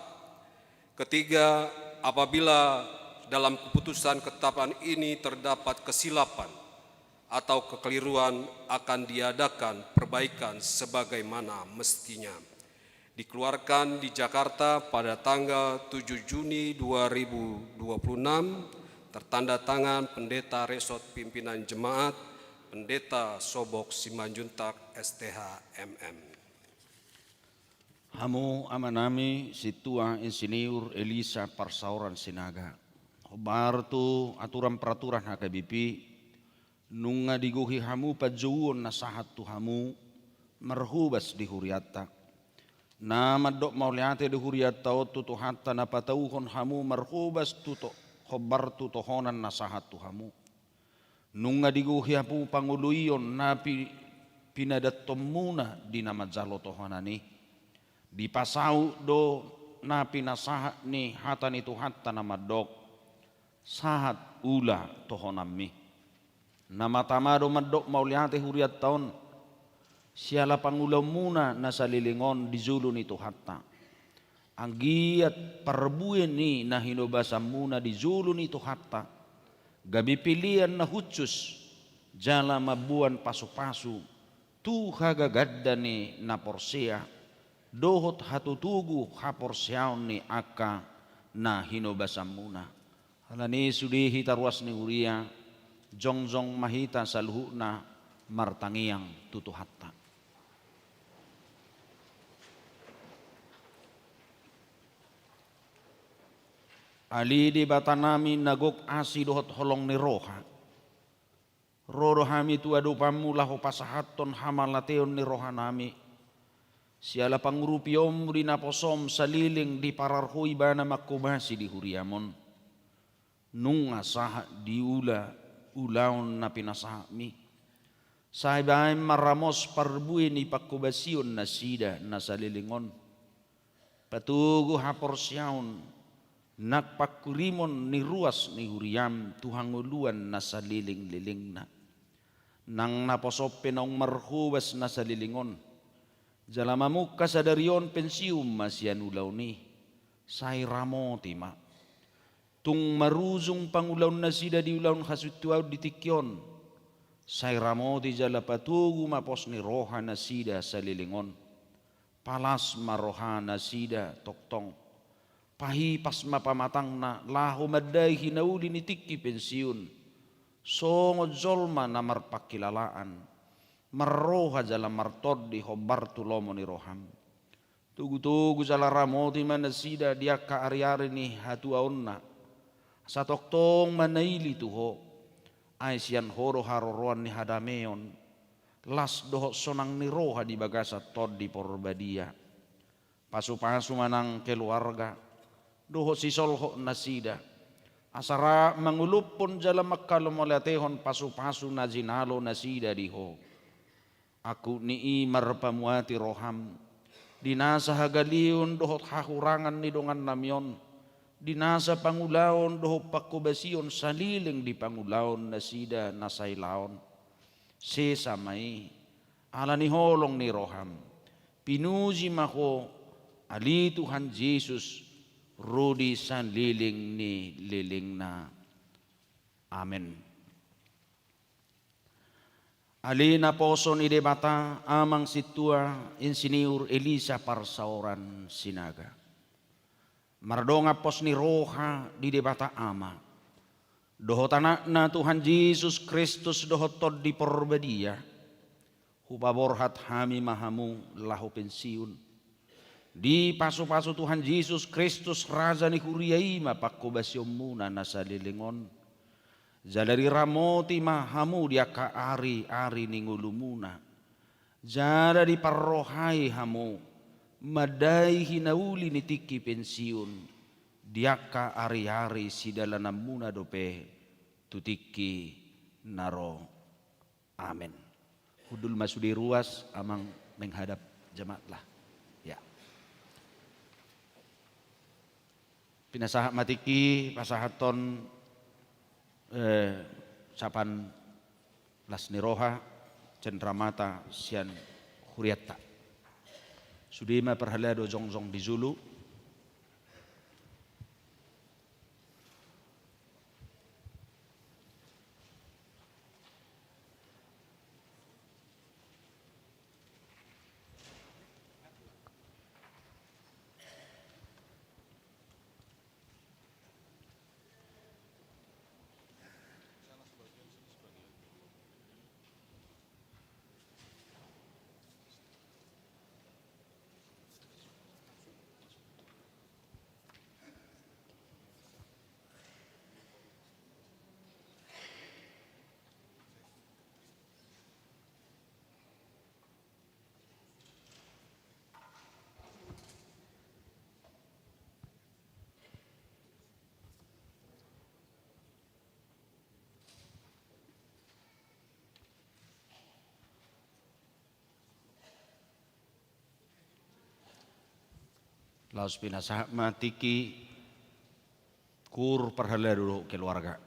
Ketiga, apabila dalam keputusan ketetapan ini terdapat kesilapan atau kekeliruan, akan diadakan perbaikan sebagaimana mestinya. Dikeluarkan di Jakarta pada tanggal tujuh Juni dua ribu dua puluh enam, tertanda tangan Pendeta Resort Pimpinan Jemaat, Pendeta Sobok Simanjuntak, S T H, M M. Hamu amanami Sintua Insinyur Elisa Parsaoran Sinaga, hombar tu aturan peraturan H K B P, nunga digohi hamu panjouon na sahat tu hamu marhobas di hurianta. Na mandok mauliate do hurianta on tu Tuhanta na patauhon hamu marhobas tu to-, hombar tu tohonan na sahat tu hamu. Nunga digohi hamu pangoloion na pi-, pinadantonmuna di na manjalo tohonan i. Dipasaut do na pinasahat ni hata ni Tuhanta na mandok: Sahat ula tohonanmi. Na matama do mandok mauliate hurianta on siala pangulaonmuna na saleleng on di jolo ni Tuhanta. Anggiat parbue ni na hinobasanmuna di jolo ni Tuhanta gabe pelean na hushus jala mamboan pasupasu tu hagaganda ni na porsea dohot hatotogu haporseaon ni angka na hinobasanmuna. Alani i sude hita ruas ni huria, jongjong ma hita saluhutna martangiang tu Tuhanta. Ale Debatanami na gok asi dohot holong ni roha, ro do hami tu adopanmu laho pasahathon hamalateon ni rohanami siala pangurupionmu di naposom saleleng dipararhoi ibana manghobasi di huriam on. Nunga sahat diula ulaon na pinasahatmi. Sai baen ma ramos parbue ni panghobasion nasida na saleleng on. Patogu haporseaon nang pangkirimon ni ruas ni huriam tu hangoluan na saleleng-lelengna. Nang naposom pe naung marhobas na saleleng on, jala mamungka sadari on pensiun ma sian ulaon i, sai ramoti ma. Tung marujung pangulaonnasida di ulaon hasintuaon di tingki on, sai ramoti jala patogu ma pos ni rohanasida saleleng on. Palas ma rohanasida tongtong. Pahipas ma pamatangna laho mandai hinauli ni tingki pensiun. Songon jolma na marpangkilalaan, marroha jala martondi hombar tu lomo ni roham. Togu-togu jala ramoti ma nasida di angka ari-ari ni hatuaonna. Asa tongtong ma naili tu Ho. Ai sian Ho do haroroan ni hadameon, las dohot sonang ni roha di bagasan Tondi Porbadia. Pasu-pasu ma nang keluarga dohot sisolhotnasida, asa rap mangolophon jala manghamauliatehon pasu-pasu na jinalonasida di Ho. Angkup ni i marpamuati roham di nasa hagaleon dohot hahurangan ni dongannami on, di nasa pangulaon dohot panghobasion saleleng di pangulaonnasida na sailaon. Sesa ma i, ala ni holong ni roham. Pinuji ma Ho, ale Tuhan Jesus, ro di saleleng ni lelengna. Amen. Ale naposo ni Debata, Amang Sintua Insinyur Elisa Parsaoran Sinaga. Mardongan pos ni roha di Debata Ama dohot Anakna Tuhan Jesus Kristus dohot Tondi Porbadia, hupaborhat hami ma hamu laho pensiun. Dipasu-pasu Tuhan Jesus Kristus Raja ni Huria i ma panghobasionmuna na saleleng on. Jala diramoti ma hamu di angka ari-ari ni ngolumuna. Jala diparrohai hamu mandai hinauli ni tingki pensiun di angka ari-ari sidalananmuna dope tu tingki na ro. Amen. Hundul ma sude ruas, Amang, menghadap jemaatlah. Ya. Pinasahat ma tingki pasahathon, eh, ucapan las ni roha, cendramata sian hurianta. Sude ma parhalado jongjong di julu. Laos pinasahat ma tingki kur parhalado dohot keluarga.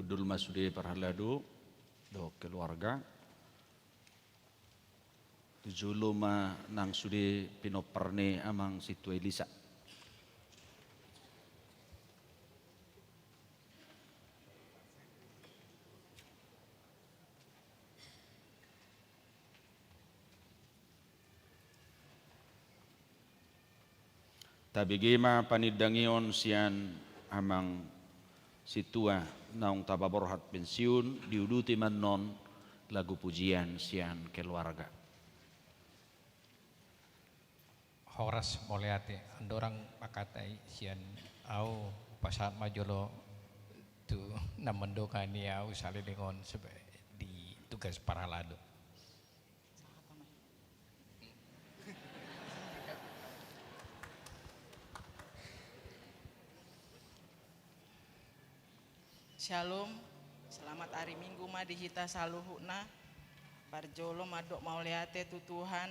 Hundul ma sude parhalado dohot keluarga. Tu jolo ma nang sude pinompar ni amang sintua Elisa. Tabege ma panindangion sian amang sintua naung tapaborhat pensiun, diuduti ma annon lagu pujian sian keluarga. Horas mauliate, andorang mangkatai sian au, pasahat ma jolo tu na mandongani au saleleng on sebe-, di tugas parhalado. Syalom, selamat ari Minggu ma di hita saluhutna. Parjolo mandok mauliate tu Tuhan,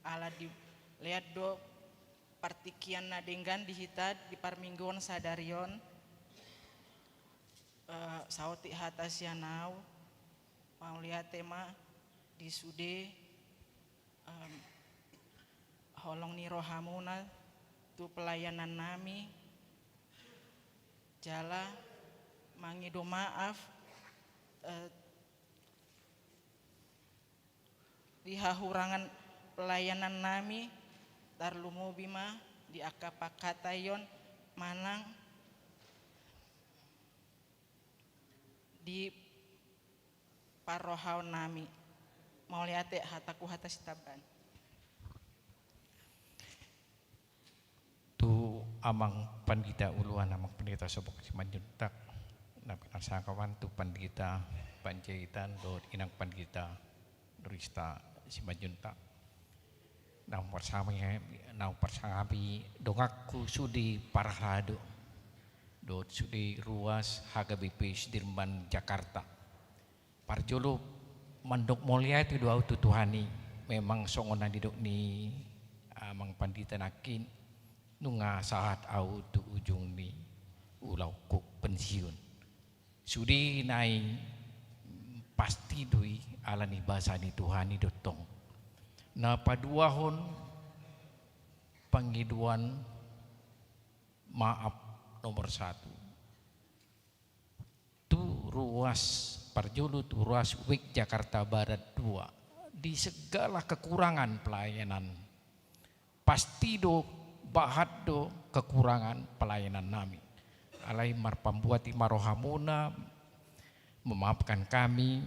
ala dilehon do partingkian na denggan di hita di parmingguon sadari on. Eh, saotik hata sian au, mauliate ma di sude, em, holong ni rohamuna tu pelayanan nami, jala mangido maaf, eh, di hahurangan pelayanan nami, tarlumobi ma di angka pangkataion manang di parrohaon nami. Mauliate, hataku hata sitambahan. Tu amang pandita uluan, amang pandita Sobok Simanjuntak, na pinarsangkapan tu pandita Panjaitan dohot inang pandita Nurista Simanjuntak. Naung parsangap-, naung parsangap donganku sude parhalado dohot sude ruas H K B P Sudirman Jakarta. Parjolo mandok mauliate do au tu Tuhan i, memang songon na nidok ni amang pandita nangkin, nunga sahat au tu ujung ni ulaonku pensiun. Sude nai pasti do i ala ni basa ni Tuhan i do tong. Na paduahon pangidoan maaf nomor satu. Tu ruas, parjolo tu ruas WIK Jakarta Barat dua, di segala kekurangan pelayanan. Pasti do, bahat do kekurangan pelayanan nami. Alai marpambuati ma rohamuna, memaafkan kami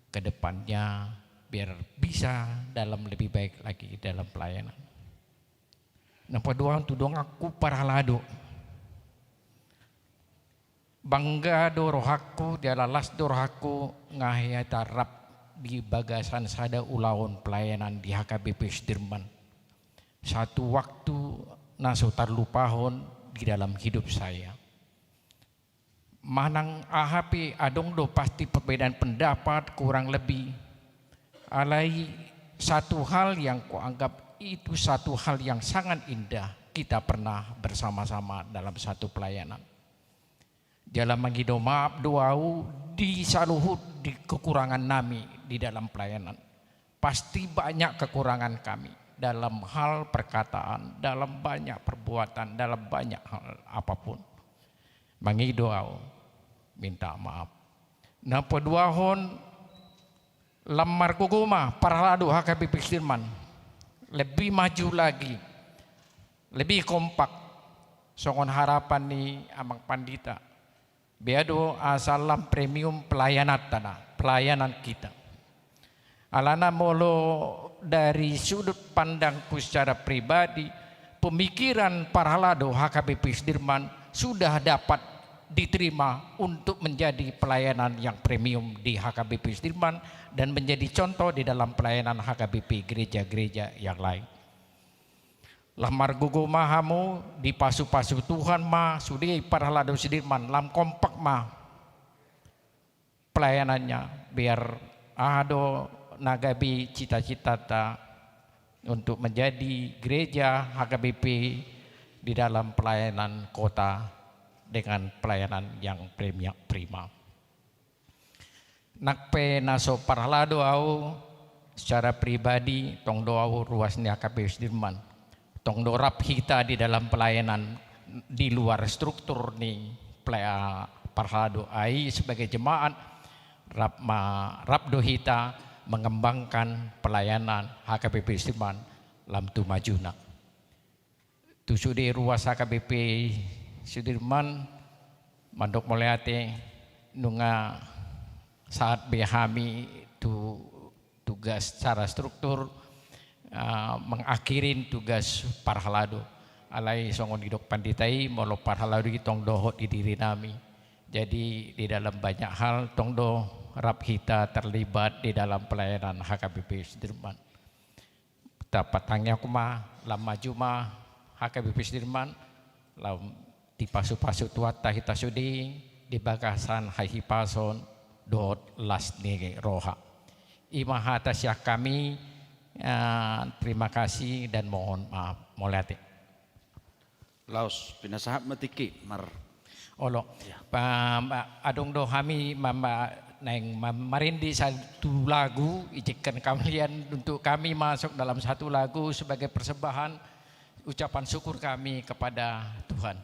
ke depannya, biar bisa dalam lebih baik lagi dalam pelayanan. Na paduahon tu donganku parhalado. Bangga do rohangku, jala las do rohangku, nga hea tarrap di bagasan sada ulaon pelayanan di H K B P Sudirman. Satu waktu na so tarlupahon di dalam hidup saya. Manang aha pe, adong do pasti perbedaan pendapat, kurang lebih. Alai satu hal yang kuanggap itu satu hal yang sangat indah kita pernah bersama-sama dalam satu pelayanan. Jala mangido maaf do au di saluhut di kekurangan nami di dalam pelayanan. Pasti banyak kekurangan kami dalam hal perkataan, dalam banyak perbuatan, dalam banyak hal apapun. Mangido au, minta maaf. Na paduahon, lam margogo ma parhalado H K B P Sudirman. Lebih maju lagi, lebih kompak, songon harapan ni amang pandita. Bea do asa lam premium pelayananta na, pelayanan kita. Alana molo dari sudut pandangku secara pribadi, pemikiran parhalado H K B P Sudirman sudah dapat diterima untuk menjadi pelayanan yang premium di H K B P Sudirman dan menjadi contoh di dalam pelayanan H K B P gereja-gereja yang lain. Lam margogo ma hamu, dipasu-pasu Tuhan ma sude parhalado Sudirman, lam kompak ma pelayanannya, biar aha do na gabe cita-citata untuk menjadi gereja H K B P di dalam pelayanan kota dengan pelayanan yang prima-, prima. Nang pe na so parhalado ahu secara pribadi, tong do ahu ruas ni H K B P Sudirman. Tong do rap hita di dalam pelayanan di luar struktur ni pela-, parhalado, ai sebagai jemaat, rap ma-, rap do hita mengembangkan pelayanan H K B P Sudirman lam tu majuna. Tu sude ruas H K B P Sudirman, mandok mauliate, nunga sahat be hami tu tugas secara struktur, ah, mengakhirin tugas parhalado. Alai songon didok pandita i, molo parhalado i tong dohot di diri nami. Jadi, di dalam banyak hal, tong do rap hita terlibat di dalam pelayanan H K B P Sudirman. Tapatangiangku ma, lam maju ma H K B P Sudirman, lam dipasupasu Tuhanta hita sude di bagasan hahipason dohot las ni roha. I ma hata sian hami, eh, terima kasih dan mohon maaf. Mauliate. Laos, pinasahat ma tingki, mar. Olo. Ya. Pa, ma, adong do hami ma, ma, naeng ma, marende satu lagu, izinkan kalian untuk kami masuk dalam satu lagu sebagai persembahan ucapan syukur kami kepada Tuhan.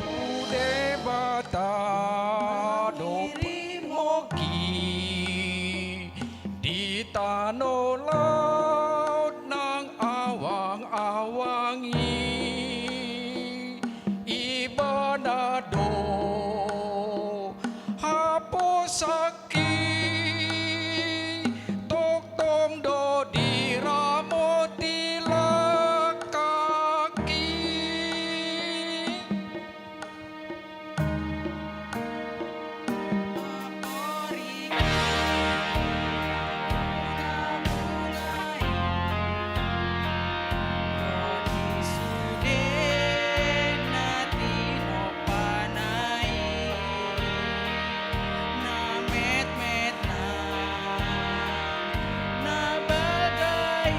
Tu Debata do dirimu i di tano laut nang awang-awang i, Ibana do haposan i, tongtong do diramoti langkang i. Na metmet nang na baga i,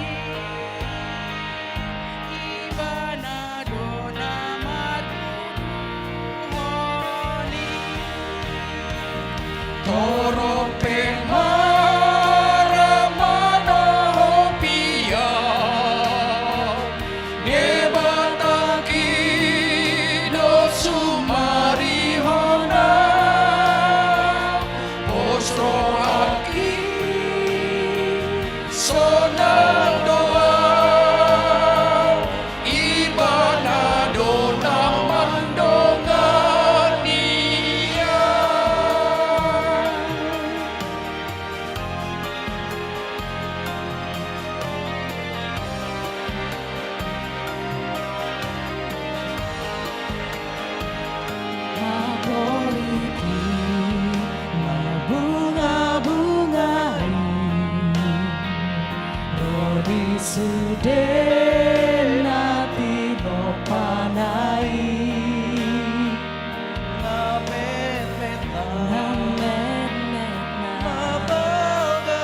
Ibana do na martuduhon i. Torop pe ma rama dohot piga, Debatangki do sumarihon ahu, pos rohangki sonang do ahu, Ibana do na mandongani ahu. Marbunga-bunga i ro di sude na tinompana i. Na metmet nang na baga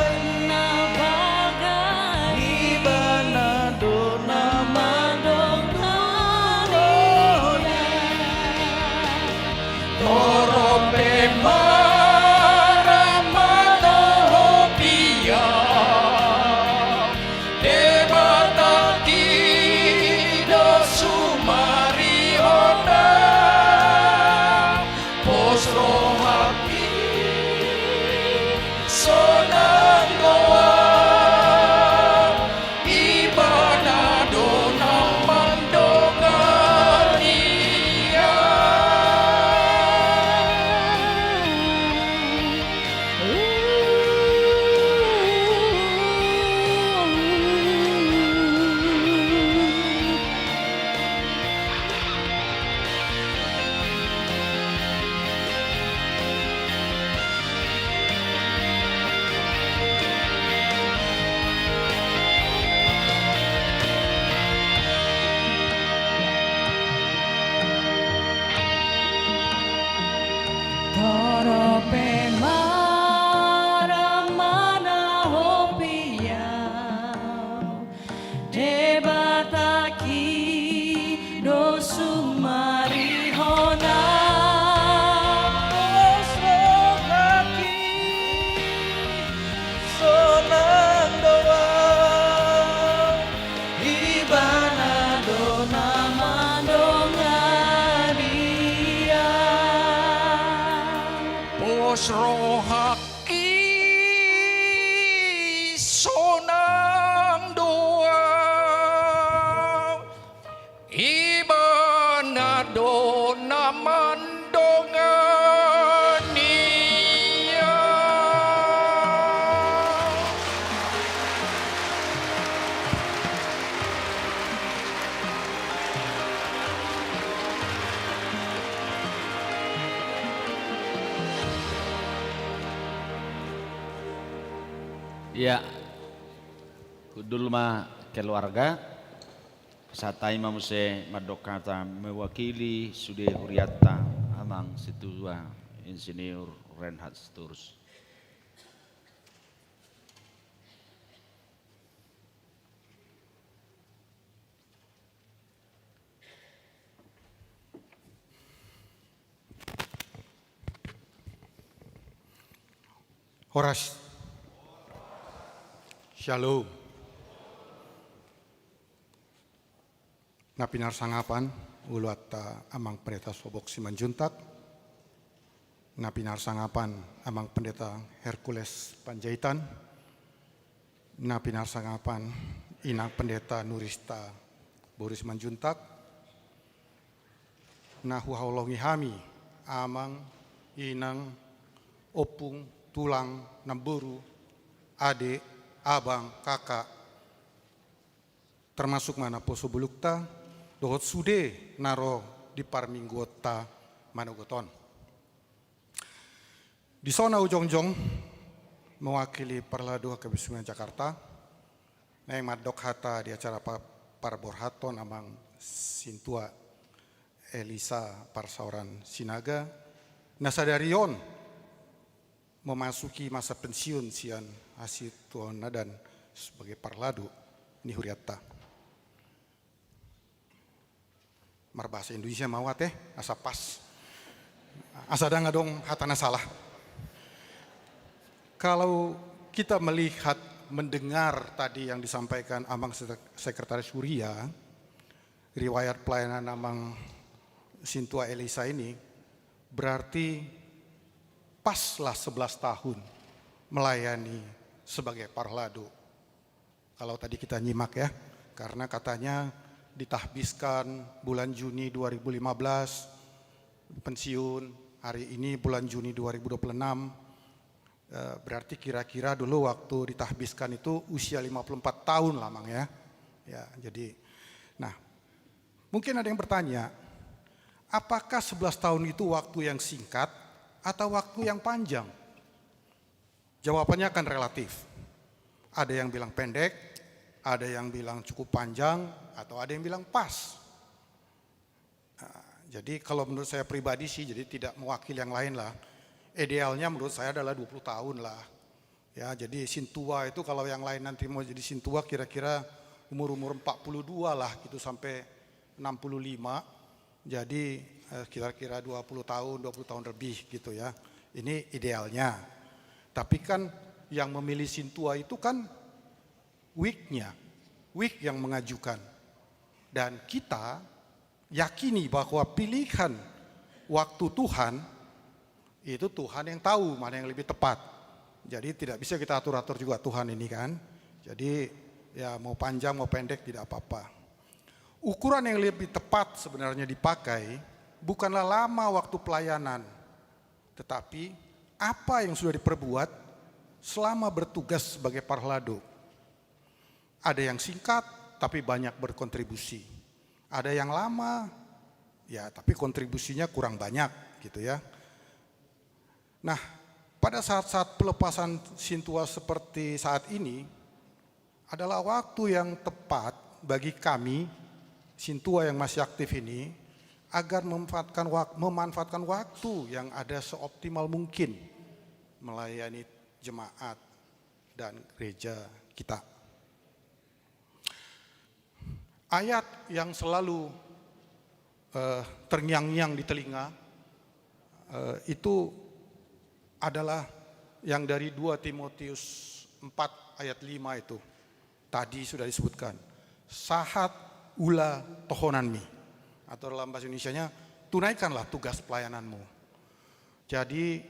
i, Ibana do na mandongani ahu. Torop pe ma rama dohot piga, Debatangki Ia, hundul ma keluarga. Sahat hami ma muse mandok hata mewakili sude hurianta, Amang Sintua Insinyur Reinhard Sitorus. Horas. Syalom. Na pinarsangapan uluanta Amang Pendeta Sobok Simanjuntak, na pinarsangapan Amang Pendeta Hercules Panjaitan, na pinarsangapan Inang Pendeta Nurista boru Simanjuntak, na huhaholongi hami, amang, inang, ompung, tulang, namboru, ade, abang, kakak, termasuk ma naposo bolonta, dohot sude na ro di parmingguonta manogot on. Dison ahu jongjong mewakili Parhalado HKBP Sungai Jakarta, naeng mandok hata di acara pa-, parborhaton Amang Sintua Elisa Parsaoran Sinaga, na sadari on memasuki masa pensiun sian hasituaonna dan sebagai parhalado ni hurianta. Marbahasa Indonesia ma au ate, asa pas. Asa ndang adong hata na salah. Kalau kita melihat, mendengar tadi yang disampaikan Amang Sek-, Sekretaris Huria, riwayat pelayanan Amang Sintua Elisa ini, berarti paslah sebelas tahun melayani sebagai parhalado. Kalau tadi kita nyimak ya, karena katanya ditahbiskan bulan Juni dua ribu lima belas, pensiun, hari ini bulan Juni dua ribu dua puluh enam, eh, berarti kira-kira dulu waktu ditahbiskan itu usia lima puluh empat tahun lah, Mang, ya. Ya, jadi, nah, mungkin ada yang bertanya, apakah sebelas tahun itu waktu yang singkat atau waktu yang panjang? Jawabannya kan relatif. Ada yang bilang pendek, ada yang bilang cukup panjang, atau ada yang bilang pas. Nah, jadi kalau menurut saya pribadi sih, jadi tidak mewakili yang lain lah. Idealnya menurut saya adalah dua puluh tahun lah. Ya, jadi sintua itu kalau yang lain nanti mau jadi sintua kira-kira umur-umur empat puluh dua lah gitu sampai enam puluh lima. Jadi, eh, kira-kira dua puluh tahun, dua puluh tahun lebih gitu ya. Ini idealnya. Tapi kan yang memilih sintua itu kan wig-nya, wig yang mengajukan. Dan kita yakini bahwa pilihan waktu Tuhan itu Tuhan yang tahu mana yang lebih tepat. Jadi tidak bisa kita atur-atur juga Tuhan ini kan. Jadi ya mau panjang mau pendek tidak apa-apa. Ukuran yang lebih tepat sebenarnya dipakai bukanlah lama waktu pelayanan, tetapi apa yang sudah diperbuat selama bertugas sebagai parhalado. Ada yang singkat, tapi banyak berkontribusi. Ada yang lama, ya, tapi kontribusinya kurang banyak, gitu ya. Nah, pada saat-saat pelepasan sintua seperti saat ini, adalah waktu yang tepat bagi kami, sintua yang masih aktif ini, agar memanfaatkan wak-, memanfaatkan waktu yang ada seoptimal mungkin melayani jemaat dan gereja kita. Ayat yang selalu, eh, terngiang-ngiang di telinga, eh, itu adalah yang dari dua Timotius empat ayat lima itu. Tadi sudah disebutkan. Sahat ula tohonanmi. Atau dalam bahasa Indonesianya, tunaikanlah tugas pelayananmu. Jadi,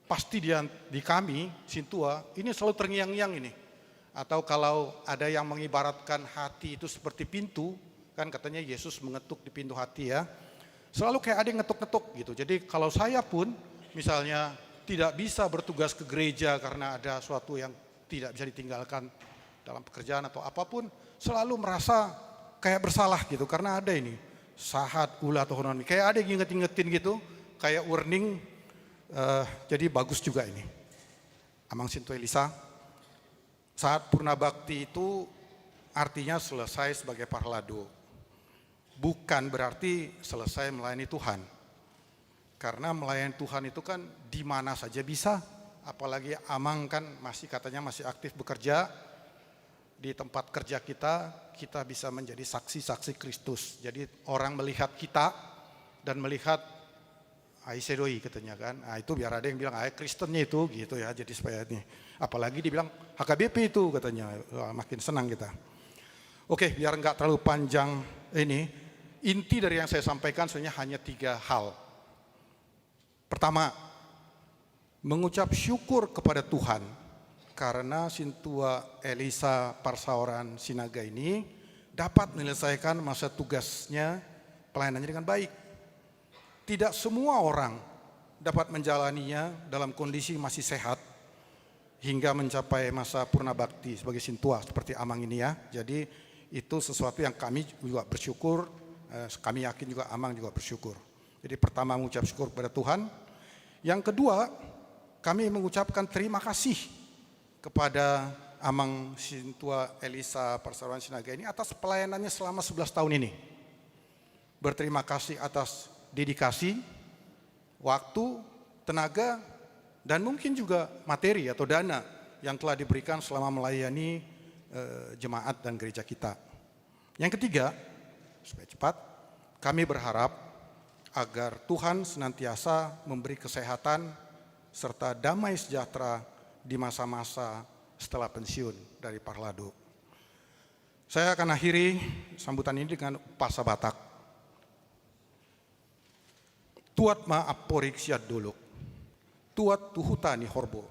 pasti di, di kami, sintua, ini selalu terngiang-ngiang ini. Atau kalau ada yang mengibaratkan hati itu seperti pintu, kan katanya Yesus mengetuk di pintu hati ya. Selalu kayak ada yang ngetuk-ngetuk gitu. Jadi kalau saya pun misalnya tidak bisa bertugas ke gereja karena ada suatu yang tidak bisa ditinggalkan dalam pekerjaan atau apapun, selalu merasa kayak bersalah gitu karena ada ini sahat ula tohonanmi. Kayak ada yang inget-ingetin gitu, kayak warning. Eh, jadi bagus juga ini. Amang Sintua Elisa, Saat purna bakti itu artinya selesai sebagai parlado. Bukan berarti selesai melayani Tuhan. Karena melayani Tuhan itu kan di mana saja bisa, apalagi Amang kan masih, katanya masih aktif bekerja. Di tempat kerja kita, kita bisa menjadi saksi-saksi Kristus. Jadi orang melihat kita dan melihat, "Ah, ise do i," katanya kan. Ah, itu biar ada yang bilang, "Ah, Kristennya itu," gitu ya. Jadi supaya ini. Apalagi dibilang H K B P itu katanya. Wah, makin senang kita. Oke, biar nggak terlalu panjang ini. Inti dari yang saya sampaikan sebenarnya hanya tiga hal. Pertama, mengucap syukur kepada Tuhan karena Sintua Elisa Parsaoran Sinaga ini dapat menyelesaikan masa tugasnya, pelayanannya dengan baik. Tidak semua orang dapat menjalaninya dalam kondisi masih sehat hingga mencapai masa purna bakti sebagai sintua seperti Amang ini ya. Jadi itu sesuatu yang kami juga bersyukur, eh, kami yakin juga Amang juga bersyukur. Jadi pertama mengucap syukur kepada Tuhan. Yang kedua, kami mengucapkan terima kasih kepada Amang Sintua Elisa Parsaoran Sinaga ini atas pelayanannya selama sebelas tahun ini. Berterima kasih atas dedikasi, waktu, tenaga, dan mungkin juga materi atau dana yang telah diberikan selama melayani, eh, jemaat dan gereja kita. Yang ketiga, supaya cepat, kami berharap agar Tuhan senantiasa memberi kesehatan serta damai sejahtera di masa-masa setelah pensiun dari parlado. Saya akan akhiri sambutan ini dengan umpasa Batak. Tuat ma amporik sian dolok, tuat tu huta ni horbo.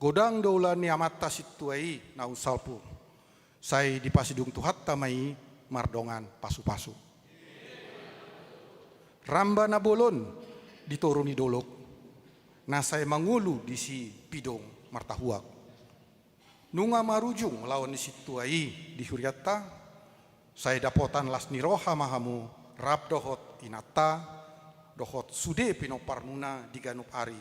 Godang do ulaon ni amanta sintua i naung salpu. Sai dipasidung Tuhanta ma i mardongan pasupasu. Ramba na bolon di toru ni dolok, na sai mangolu disi pidong martahuak. Nunga marujung ulaon ni sintua i di hurianta, sai dapotan las ni roha ma hamu rap dohot inanta, dohot sude pinomparmuna di ganup ari.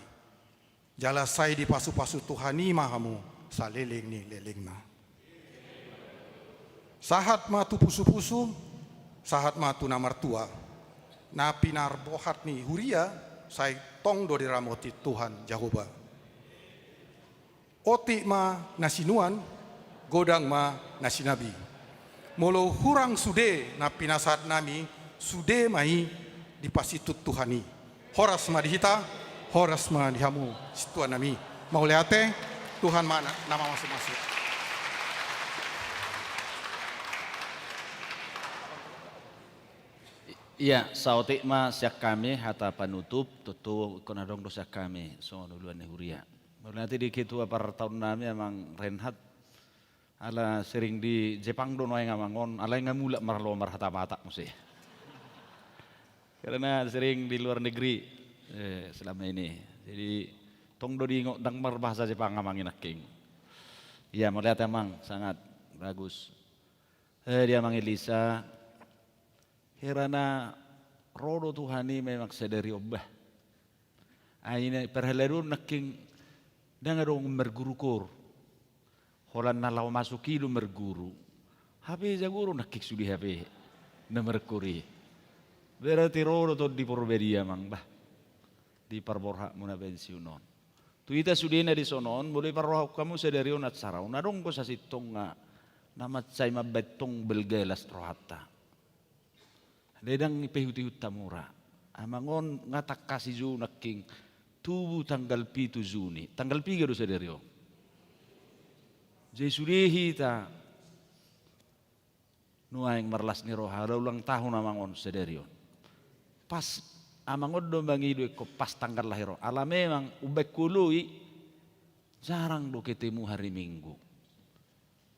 Jala sai dipasupasu Tuhan i ma hamu saleleng ni lelengna. Sahat ma tu pusupusu, sahat ma tu na martua. Na pinarbohat ni huria, sai tong do diramoti Tuhan Jahowa. Otik ma na sinuan, godang ma na sinabi. Molo hurang sude na pinasahat nami, sude ma i dipasitut Tuhan i. Horas ma di hita, horas ma di hamu sintua nami. Mauliate, Tuhan ma na, na mamasumasu. Ia, saotik ma sian hami hata panutup, tutu ingkon adong do sian hami songon uluan ni huria. Mauliate di ketua partaon nami Amang Renhat, ala sering di Jepang do nuaeng Amang on, alai nga mulak marlo marhata Batak muse. Karena sering di luar negeri, eh, selama ini. Jadi tong do diingot ndang marbahasa Jepang Amang i nangkin. Ia, mauliate Amang, sangat bagus. Eh, di Amang Elisa, hera na ro do Tuhan i memang sadari on bah. Ai na parhalado nangkin ndang adong marguru koor. Holan na laho masuk i do marguru. Hape jago do nangkin sude hape na markoor i. Berarti ro do Tondi Porbadia Amang bah. Di parborhatmu na pensiun on. Tu hita sudena di son on, molo diparrohahon hamu sadari on acara on, adong do sasintongna na mansai mambaen tong balga las rohanta. Ndang paihutihut hamu ra. Amang on nga tangkas i jo nangkin tubu tanggal pitu Juni. Tanggal piga do sadari on? Jadi sude hita nuaeng marlas ni roha, ala ulang tahun Amang on sadari on. Pas Amang on do mangido ingkon pas tanggal lahir on. Ala memang umbahen hu olo i jarang do ketemu hari Minggu.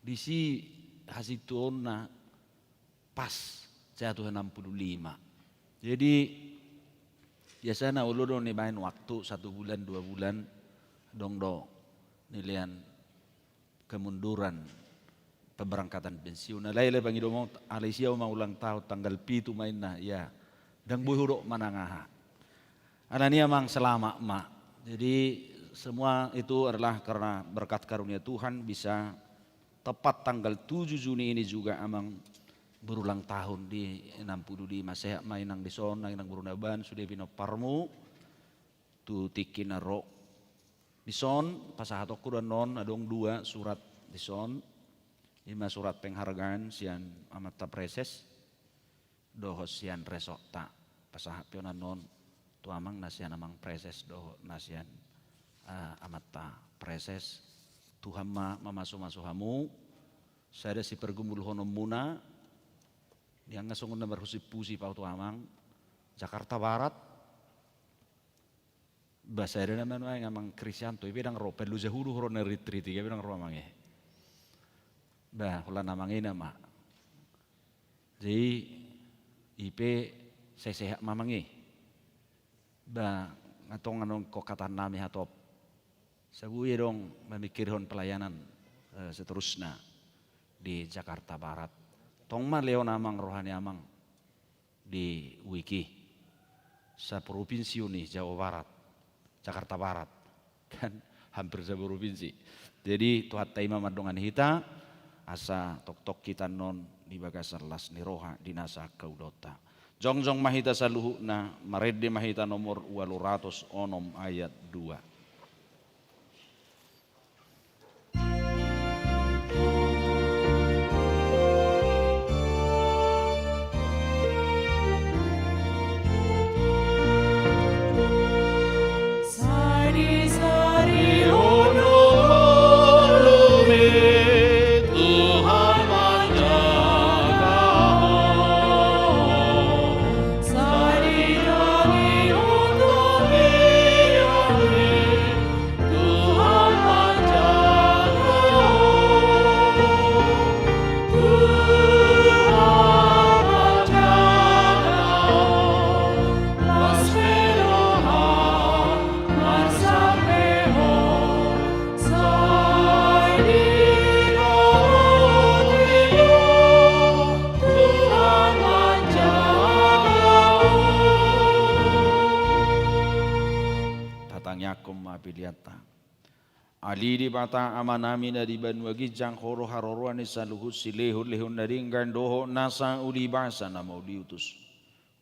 Disi hasintuonna pas jatuh enam puluh lima. Jadi biasana olo do nibaen waktu satu bulan, dua bulan, adong do nilean kemunduran pemberangkatan pensiun. Alai, alai pangidomu, alai sia ma ulang tahun tanggal pitu ma inna, ia ndang boi hudok manang aha. Alani i Amang selamat ma. Jadi Semua itu adalah karena berkat karunia Tuhan, bisa tepat tanggal tujuh Juni ini juga Amang berulang tahun di enam puluh lima. Sehat ma inang dison, nang inang boru Nababan, sude pinomparmu tu tingki na ro. Dison pasahatonku do annon, adong dua surat dison. Ima surat penghargaan sian amanta praeses dohot sian resortta. Pasahat pe on annon tu Amang na sian Amang Praeses dohot na sian, ah, amanta praeses. Tuhan ma mamasumasu hamu. Sada sipargumulhononmuna, nian nga songon na marhusiphusi pa au tu Amang, Jakarta Barat. Bah, sada nama nuaeng Amang Kristianto, i pe ndang ro, perlu jahulu ro na ritrit i, i pe ndang ro Amang i. Bah, holan Amang i nama. Jadi i pe sai sehat ma Amang i. Bah, nga tong annon ingkon hataannami hatop. Sabui adong mamingkirhon pelayanan, eh, seterusna di Jakarta Barat. Tong ma lehon Amang roha ni Amang di wiki. Saprovinsi do i Jawa Barat, Jakarta Barat. Kan hampir saprovinsi. Jadi Tuhanta i ma mandongani hita, asa tongtong hita annon di bagasan las ni roha di nasa angka ulaonta. Jongjong ma hita saluhutna, marende ma hita nomor ualu ratus onom ayat dua. Tatangiangkon ma peleanta. Ale Debata Amanami na di banua ginjang, Ho do haroroan ni saluhut silehonlehon na denggan dohot nasa ulibasa na mauliutus.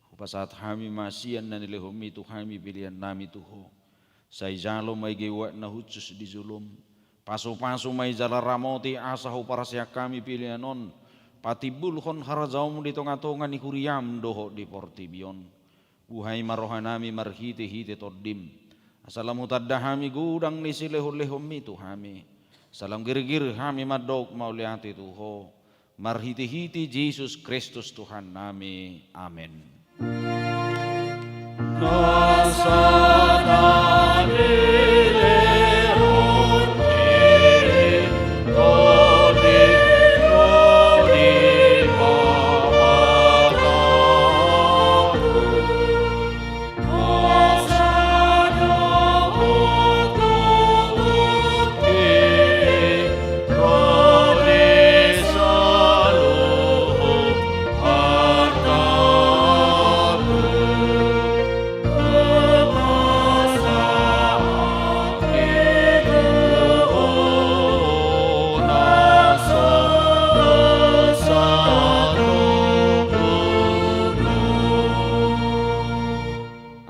Hupasahat hami ma sian na nilehonMi tu hami peleannami tu Ho. Sai jalo ma i goarna hushus di jolom. Pasupasu ma i jala ramoti asa huparseang hami pelean on patimbulhon harajaonMu di tongatonga ni huriaM dohot di portibi on. Buhai ma rohanami marhitehite TondiM, asa lam hutanda hami godang ni silehonlehonMi tu hami, asa lam girgir hami mandok mauliate tu Ho, marhitehite Jesus Kristus Tuhannami. Amen.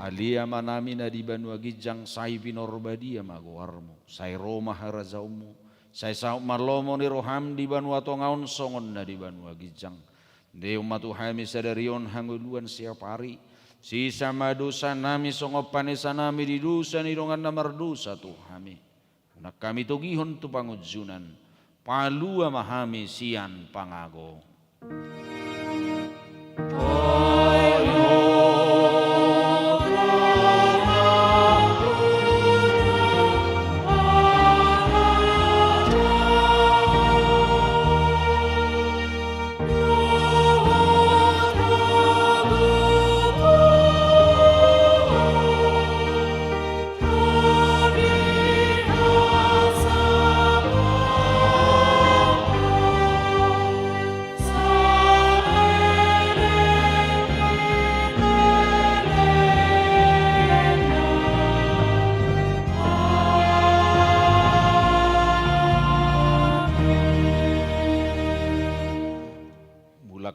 Ale Amanami na di banua ginjang, sai pinorbadia ma goarMu, sai ro ma harajaonMu, sai saut ma lomo ni rohaM di banua tonga on songon na di banua ginjang. Lehon ma tu hami sadari on hangoluan siapari. Sesa ma dosanami songon panesanami di dosa ni dongan na mardosa tu hami. Unang hami togihon tu pangunjunan. Palua ma hami sian pangago.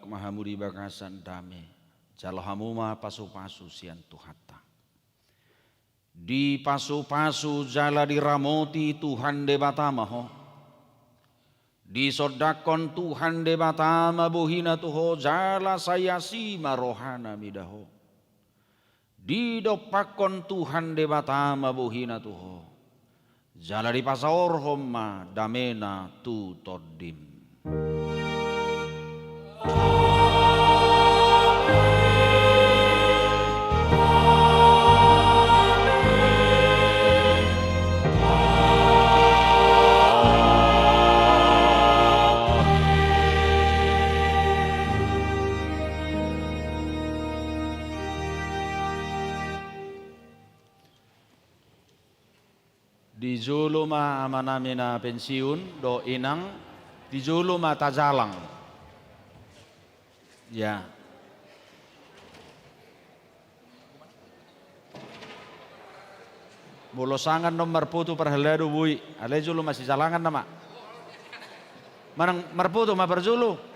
Mahamudi bagasan dame, jalo hamu ma pasupasu sian Tuhanta. Dipasupasu jala diramoti Tuhan Debata ma ho. Disondangkon Tuhan Debata ma bohina tu ho jala sai asi ma rohana mida ho. Didompakkon Tuhan Debata ma bohina tu ho, jala dipasaorhon ma damena tu tondim. Di jolo ma amanami na pensiun dohot inang, di jolo ma tajalang. Ya. Molo sanga annon marfoto parhalado boi, alai jolo masijalangan nama. Manang marfoto ma parjolo.